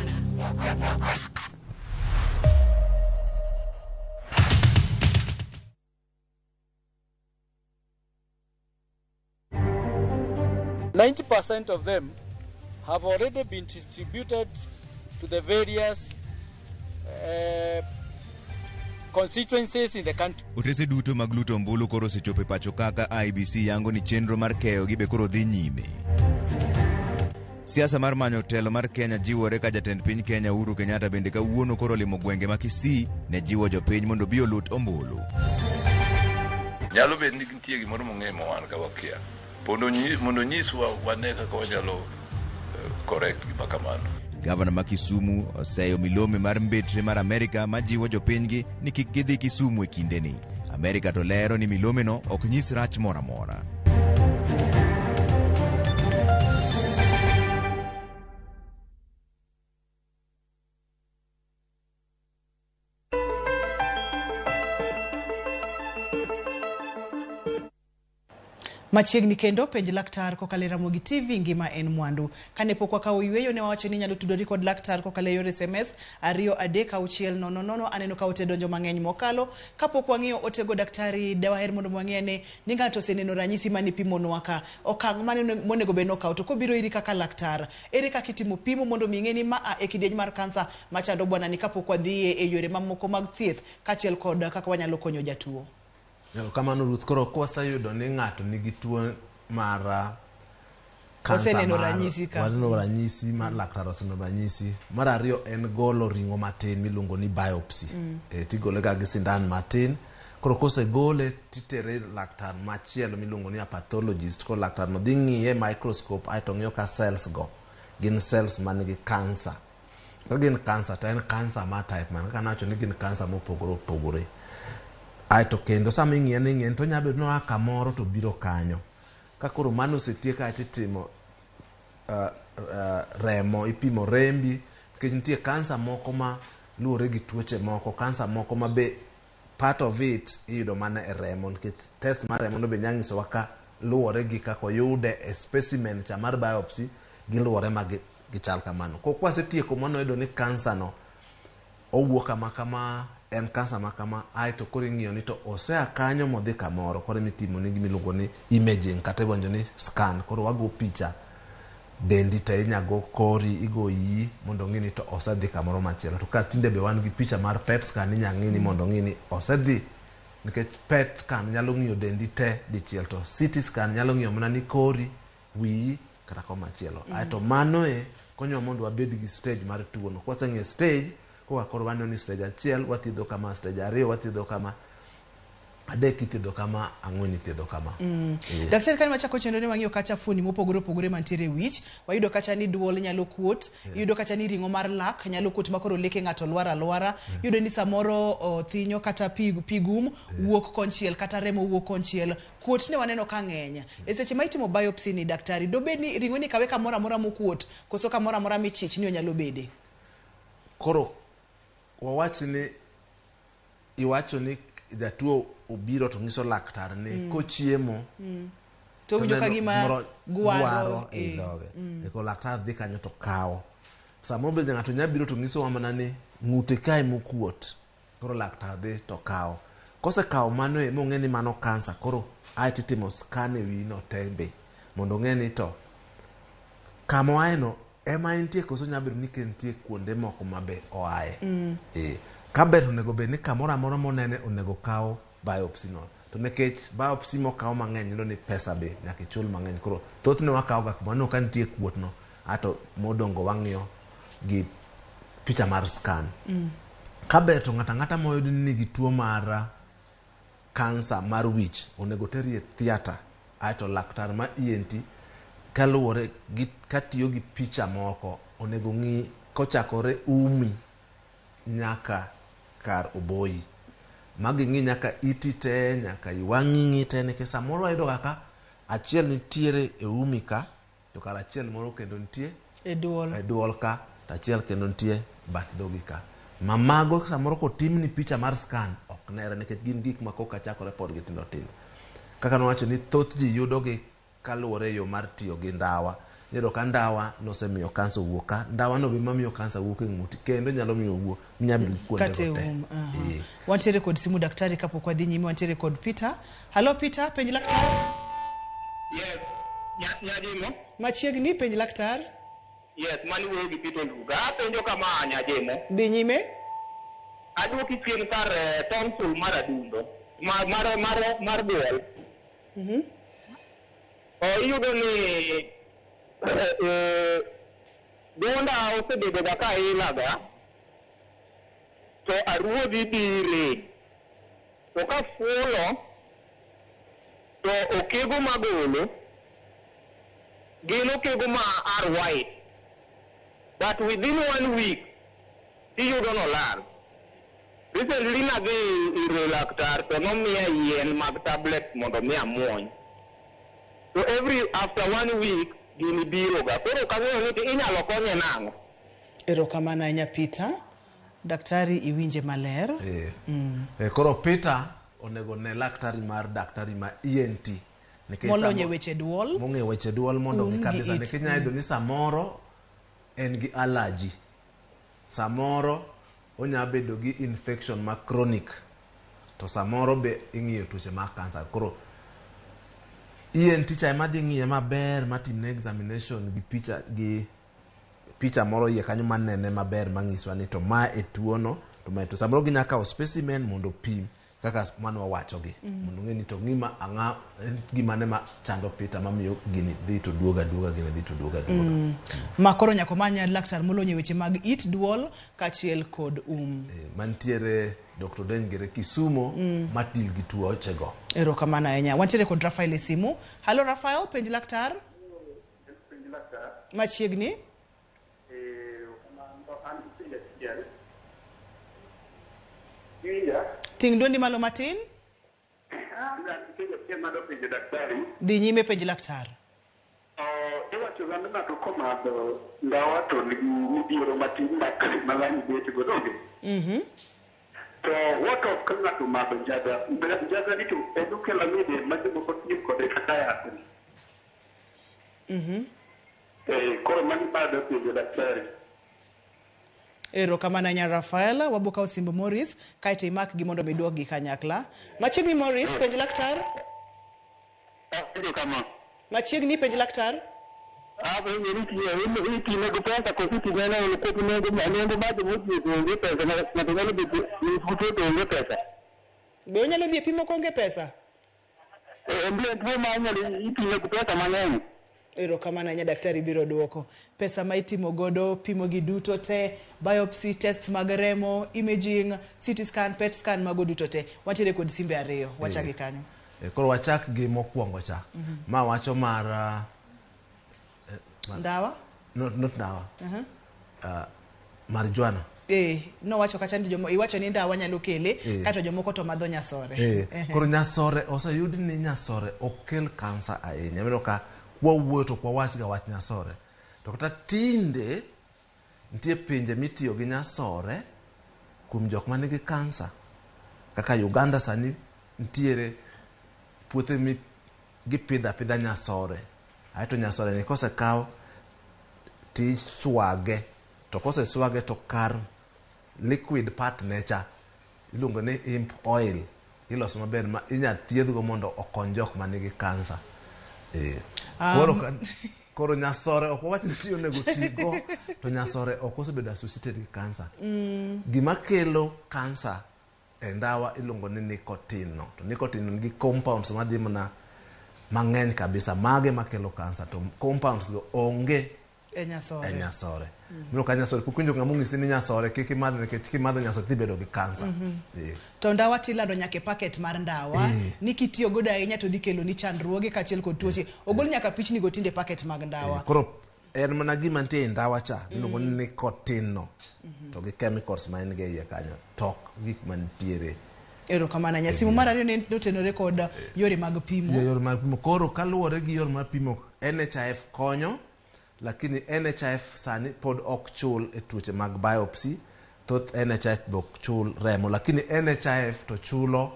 90% of them have already been distributed to the various constituencies in the country. Otese duto mag luto ombulu koro osechopo e pacho kaka IEBC yango ni chenro mar keyogi be koro dhi nyime. Siasa mar manyo telo mar Kenya jiwore ka jatend piny Kenya Uhuru Kenyatta bende kawuono koro olimo gwenge ma Kisii ne jiwo jopiny mondo obi olut ombulu. Nyalo bet ni nitie gimoro mong'eyo ma wan ka wakia. Mondo nyiswa wane kaka wanyalo correct gima kamano. Gavana ma Kisumu oseyo milome mar mbetre mar Amerika majiwo jopinygi ni kik gidhi Kisumu e kindeni. Amerika to lero ni milomeno ok nyis rach moro amora. Machiegni kendo penj laktar kokalo e Ramogi TV ngima en mwandu. Kane pok wakawo yweyo ne wawacho ni inyalo tudori kod laktar kokalo e yor SMS 23600. Aneno ka ote donjo mang'eny mokalo. Kapok wang'iyo otego daktari, dawaher mondo wang'e ane ni ng'ato oseneno ranyisi mane pimonwa ka. Okang' mane monego bed nokawo to kobiro iri kaka laktar, ere kaka itimo pimo mondo mi ing'e ni ma a e kidieny mar kansa machando bwana ni kapok wadhiye e yore mamoko mag thieth kaachiel kod kaka wanyalo konyo jatuo. Kamano Ruth, koro kwaseyudo ni ng'ato nigi tuo mar kansa, Waseneno ranyisi ka. Waneno ranyisi mar laktar oseneno ranyisi. Mar ariyo en golo ring'o matin miluongo ni biopsy. Tigole ga gi sindan matin. Koro kosegole titere laktar machielo miluongo ni a pathologist. Koro laktar no dhi ng'iye microscope aeto ng'iyo ka cells go gin cells manigi kansa. Ka gin kansa to en kansa mar type mane? Kaka nawacho ni gin kansa mopogore opogore. Aeto kendo sama ing'iye ni ing'iye to onyalo bedo ni oa kamoro to biro kanyo. Ka koro mano osetiek aeto itimo remo, ipimo rembi nikech nitie kansa moko ma luwore gi tuoche moko, kansa moko ma be part of it iyudo mana e remo nikech test mar remo no be nyalo nyisowa ka luwore gi kaka oyude e specimen cha mar biopsy giluwore ma gichal kamano. Koro kwasetieko mano wayudo ni kansa no owuok kama kama, en kansa ma kama, aeto koro ing'iyo ni to osea kanyo modhi kamoro, koro emitimo ni gimiluongo ni imaging kata iwacho ni scan. Koro wago picha dendi te, inyago kori, igo iyi mondo ong'i ni to osedhi kamoro machielo. To ka tinde be wan gi picha mar PET scan inya ng'i ni mondo ong'i ni osedhi, nikech PET scan nyalo ng'iyo dendi te dichiel to CT scan nyalo ng'iyo mana ni kori, wiyi kata komachielo. Aeto mano e konyowa mondo wabed gi stage mar tuono. Kwaseng'eyo stage, koka koro waneno ni stage 1 wathiedho kama, stage 2 wathiedho kama, 3 ithiedho kama, 4 ithiedho kama. Daktari, kane wachako chenro ne wang'iyo kacha fuoni mopogore opogore mantiere e wich, wayudo kacha ni duol nyalo kuot, iyudo kacha ni ring'o mar lak nyalo kuot makoro leke ng'ato lwar alwara, iyudo ni samoro thinyo kata pi gum wuok konchiel kata remo wuok konchiel, kuot ne waneno ka ng'eny. E seche ma itimo biopsy ni daktari, dobed ni ring'o ni kawe kamoro amora mokuot koso kamoro amora michich ni onyalo bede? Koro wawach ni iwacho ni jatuo obiro to nyiso laktar ni kochiemo to winjo ka gima gwaro e dhoge. Eko laktar dhi kanyo to kawo. Samoro be ng'ato nyalo biro to nyisowa mana ni ng'ute kae mokuot. Koro laktar dhi to kawo. Kosekawo mano e mong'e ni mano kansa, koro aeto itimo scan e wiyi no te be mondo ong'e ni to Kama oaeno ema entie koso nyalo bedo ni nitie kuonde moko ma be oaye. Eh, ka ber onego bed ni kamoro amora monene onego kaw biopsy no. To nikech biopsy mokaw mang'eny yudo ni pesa be nyaka ichul mang'eny. Koro thothne wakawo ga kuma ka nitie kuot no ato modongo wang'iyo gi picha mar scan. Ka ber to ng'ato ang'ata moyud ni nigi tuo mar kansa mar wich onego teri e theatre aeto laktar ma ENT kaluwore gi katiyo gi picha moko onego ng'i kochakore umi nyaka kar oboyi ma ging'i nyaka iti te nyaka i wang'i ng'i te nikech samoro wayudo ga ka achiel nitiere e umi ka to kar achiel moro kendo nitie E duol. e duol ka to achiel kendo nitie bath dhogi ka ma mago samoro kotimni picha mar scan ok nere nikech gin gik ma koka chakore pod gitindo tindo kaka nowacho ni thoth ji yudogi kaluwore e yo mar tiyo gi ndawa iyudo ka ndawa nosemiyo kansa owuok ka ndawa no be mamiyo kansa wuok e ng'uti kendo nyalo miyo owuok nyalo bedo gi Kata e kuondego te um. Aha. Eh. Wantiere kod simu daktari kapok wadhi nyime wantiere kod Peter. Hallo Peter, penj laktar. Nyajimo? Machiegni penj laktar. Yes, mani wuoyo gi Peter Oluga. Apenjo kama Nyajimo. Dhi nyime. Aduoki chien kar tonsil mar adundo, mar mar mar mar duol. Iyudo ni duonda osebedo ga ka ilaga to aruodhi bire. To kafuolo to okego magolo gin okego ma are white. But within one week tiyudo nolal. Recently nadhi ir laktar to nomiya yien mag tablet mondo mi amuony. To every after one week gini biro ga. Koro ok ang'eyo ni to inyalo konye nang'o. Erokamano ahinya Peter. Daktari iwinje maler. Eh. Eh, koro Peter onego ne laktari mar daktari ma ENT nikech Molony e samo- weche duol. mong'e weche duol mondo Um ong'e gi kabisa it. nikech inyalo yudo ni samoro en gi allergy samoro onya bedo gi infection ma chronic to samoro be ing'iyo tuoche mag kansa koro ENT cha ema dhi ng'iye maber matimne examination gi picha gi picha moro iye kanyo manene maber mang'iswa ni to ma e tuono to ma e tuo samoro ginya kawo specimen mondo opim kaka mano wawachogi mondo ong'e ni to ng'ima ang'a en gimane ma chando Peter mamiyo gini dhi to duogo aduoga gini dhi to duogo aduoga Ma koro nyaka omany laktar molony e weche mag it, duol kaachiel kod um. Eh, mantiere Dr. Dengere Kisumo ma deal gi tuochego Erokamano ahinya. Wantiere kod Rafael e simu. Hallo Rafael, penj laktar. Machiegni. Ting' dwondi malo matin. Dhi nyime penj laktar. Iwacho ga ni ng'ato komadho ndawa to nigi midhiero matin ma lany bet go donge? To what of ka ng'ato omadho njaga? Njaga ni to en okelo ang'o e del ma jomoko tiyo kode kaka yath ni? Eh, koro mano ema adwa penjo daktari. Erokamano ahinya Rafael. Wabo kawo simb Morris kaeto imak gi mondo mi duokgi kanyakla. Machiegni Morris, penj laktar. Apenjo kama. Machiegni penj laktar. Apenjo ni itime gi pesa koso itime ne nengo nengo ma joma othieth onge pesa ng'ato nyalo bet ni to onge pesa. Be onyalo dhi e pimo koonge pesa? En tuo ma inyalo ipime gi pesa mang'eny. Erokamano ahinya daktari biro duoko. Pesa ma itimo godo pimo gi duto te, biopsy, test mag remo, imaging, CT scan, PET scan mago duto te. Wantiere kod simbe ariyo, wachak gi kanyo. Eh, koro wachak gi mokwongo cha ma wacho mar Ndawa? not ndawa marijuana Eh, nowacho kacha ni jomo, iwacho ni ndawa nyalo kele, Eh. kato jomoko to madho nyasore. Eh, koro nyasore oseyud ni nyasore ok kel kansa ahinya ineno ka kwawuoyo to kwawach ga wach nyasore to kata tinde nitie pinje mitiyo gi nyasore kuom jok manigi kansa kaka Uganda sani nitiere puothe mi gipidho apidha nyasore aeto nyasore ni kosekaw tiswage to koseswage to kar liquid part ne cha iluongo ni hemp oil iloso maber ma inya thiedhgo mondo okony jok manigi kansa eh. Koro ka, Koro nyasore ok wawach ni ji onego tigo, to nyasore ok osebedo associated gi kansa. Gima kelo kansa e ndawa iluongo ni nicotine no. To nicotine nigi compounds madhi mana mang'eny kabisa, mage makelo kansa to compounds go onge E nyasore. e nyasore. Mino ka nyasore pok iwinjo ng'ama onyisi ni nyasore kik imadh nikech kimadho nyasore tidhi bedo gi kansa. To ndawa tilando nyaka e packet mar ndawa ni kitiyo godo ahinya to dhi kelo ni chandruoge kaachiel kod tuoche. Ogol nyaka pichni go tinde e packet mag ndawa. Koro en mana gima nitie e ndawa cha miluongo ni nicotine no to gi chemicals ma en go e iye kanyo to ok gik mantiere. Erokamano ahinya. Simu mar ariyo ne notenore kod yore mag pimo. Yore mag pimo. Koro kaluwore gi yore mag pimo NHIF konyo lakini NHIF sani pod ok chul e tuoche mag biopsy. Thoth NHIF be ok chul remo lakini NHIF to chulo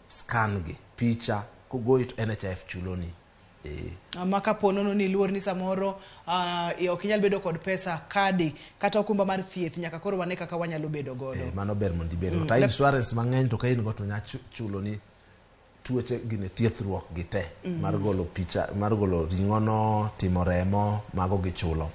scan gi picha kogoyi to NHIF chuloni. Ma kapo nono ni iluor ni samoro ok inyal bedo kod pesa kadi kata okumba mar thieth nyaka koro wane kaka wanyalo bedo godo. Mano ber mondo ibed go. To insurance mang'eny to ka in go to nya chuloni tuoche gine thiethruok gi te mar golo picha mar golo ring'o no, timo remo, mago gichulo.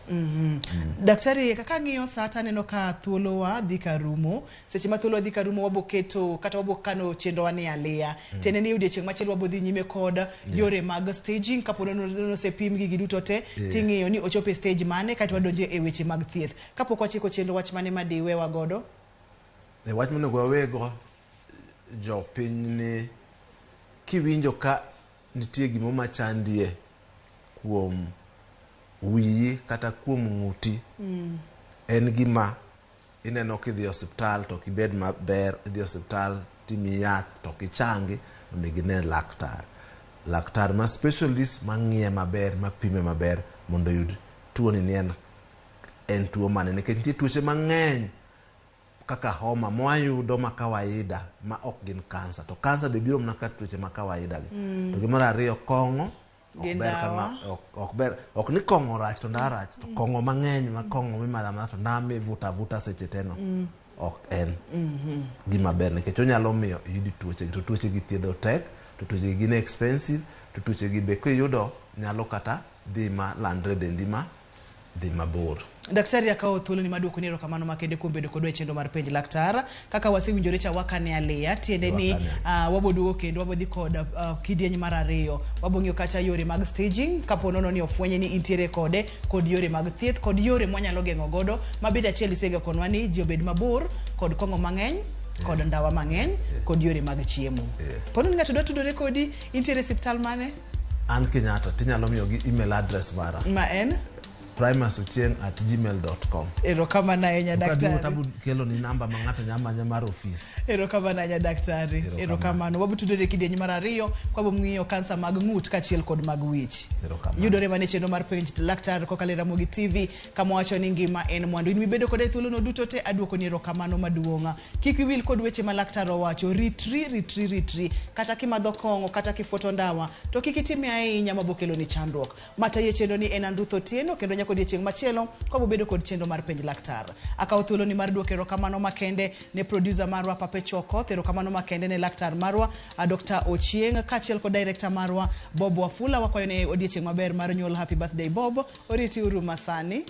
Daktari, kaka ang'iyo sa to aneno ka thuolowa dhi ka rumo. Seche ma thuolowa dhi ka rumo wabo keto kata wabo kano chenrowa ni aliya. Tiende ni odiochieng' machielo wabo dhi nyime kod yore mag staging kapo ni osepim gigi duto te ting'iyo ni ochopo e stage mane kaeto wadonjo e weche mag thieth. Kapok wachiko chenro wach mane ma diwewa godo? E wach monego wawego jopiny ni kiwinjo ka nitie gimo machandie kuom wiyi kata kuom ng'uti en gima ineno kidhi e osiptal to ok ibed maber, idhi e osiptal timiyi yath to ok ichangi, onego ine laktar. Laktar ma specialist mang'iye maber, mapime maber mondo oyud tuoni ni en tuo mane. Nikech nitie tuoche mang'eny kaka homa mwayudo ma kawaida ma ok gin kansa. To kansa be biro mana ka tuoche ma kawaida gi. To gimar ariyo, kong'o ok ber ka ok ber, ok ni kong'o rach to ndawa rach, to kong'o mang'eny ma kong'o mimadho amadha to ndawa mivuto avuta seche te no ok en gima ber nikech onyalo miyo iyud tuoche gi to tuoche gi thiedho tek to tuoche gi gin expensive to tuoche gi be kiyudo nyalo kata dhi ma landre e dendi ma dhi mabor. Daktari akawo thuolo ni maduoko ni erokamano makende kuom bedo kodwa e chenro mar penj laktar. Kaka wasewinjore cha wakane aliya, tiende ni wabo duogo kendo wabo dhi kod kidieny mar ariyo. Wabo ng'iyo kacha yore mag staging, kapo nono ni ofwenye ni intiere kode, kod yore mag thieth, kod yore mwanyalo geng'o godo. Mabende achiel isega konwa ni ji obed mabor kod kong'o mang'eny, kod ndawa mang'eny, kod yore mag chiemo. Pono ni ng'ato dwa tudore kodi, intiere e siptal mane? An Kenyatta, tinyalo miyogi email address mara. Ma en? primusochieng@gmail.com. Erokamano ahinya daktari. Tabu kelo ni namba ma ng'ato nyalo manyo mar ofis. Erokamano ahinya daktari. Erokamano. Wabo tudore kidieny mar ariyo kwa ng'iyo kansa mag ng'ut kaachiel kod mag wich. Erokamano. Yudore mana e chenro mar penj laktar kokalo e Ramogi TV kama wacho ni ngima en mwandu. In mibedo koda e thuolono duto te aduoko ni erokamano maduong'. Kik iwil kod weche ma laktar owacho. Ritri, ritri, ritri. Kata kimadho kong'o, kata kifuoto ndawa, to kik itime ahinya mabo kelo ni chandruok. Matayi e chenro ni en Andruth Otieno kendo nyaka odiechieng' machielo kwabo bedo kod chenro mar penj laktar. Akawo thuolo ni mar duoko erokamano makende ne producer marwa Perpetual Okoth, erokamano makende ne laktar marwa Dr. Ochieng' kaachiel kod director marwa Bob Wafula. Wakwayo ne odiechieng' maber mar nyuol. Happy birthday Bob. Oriti uru masani.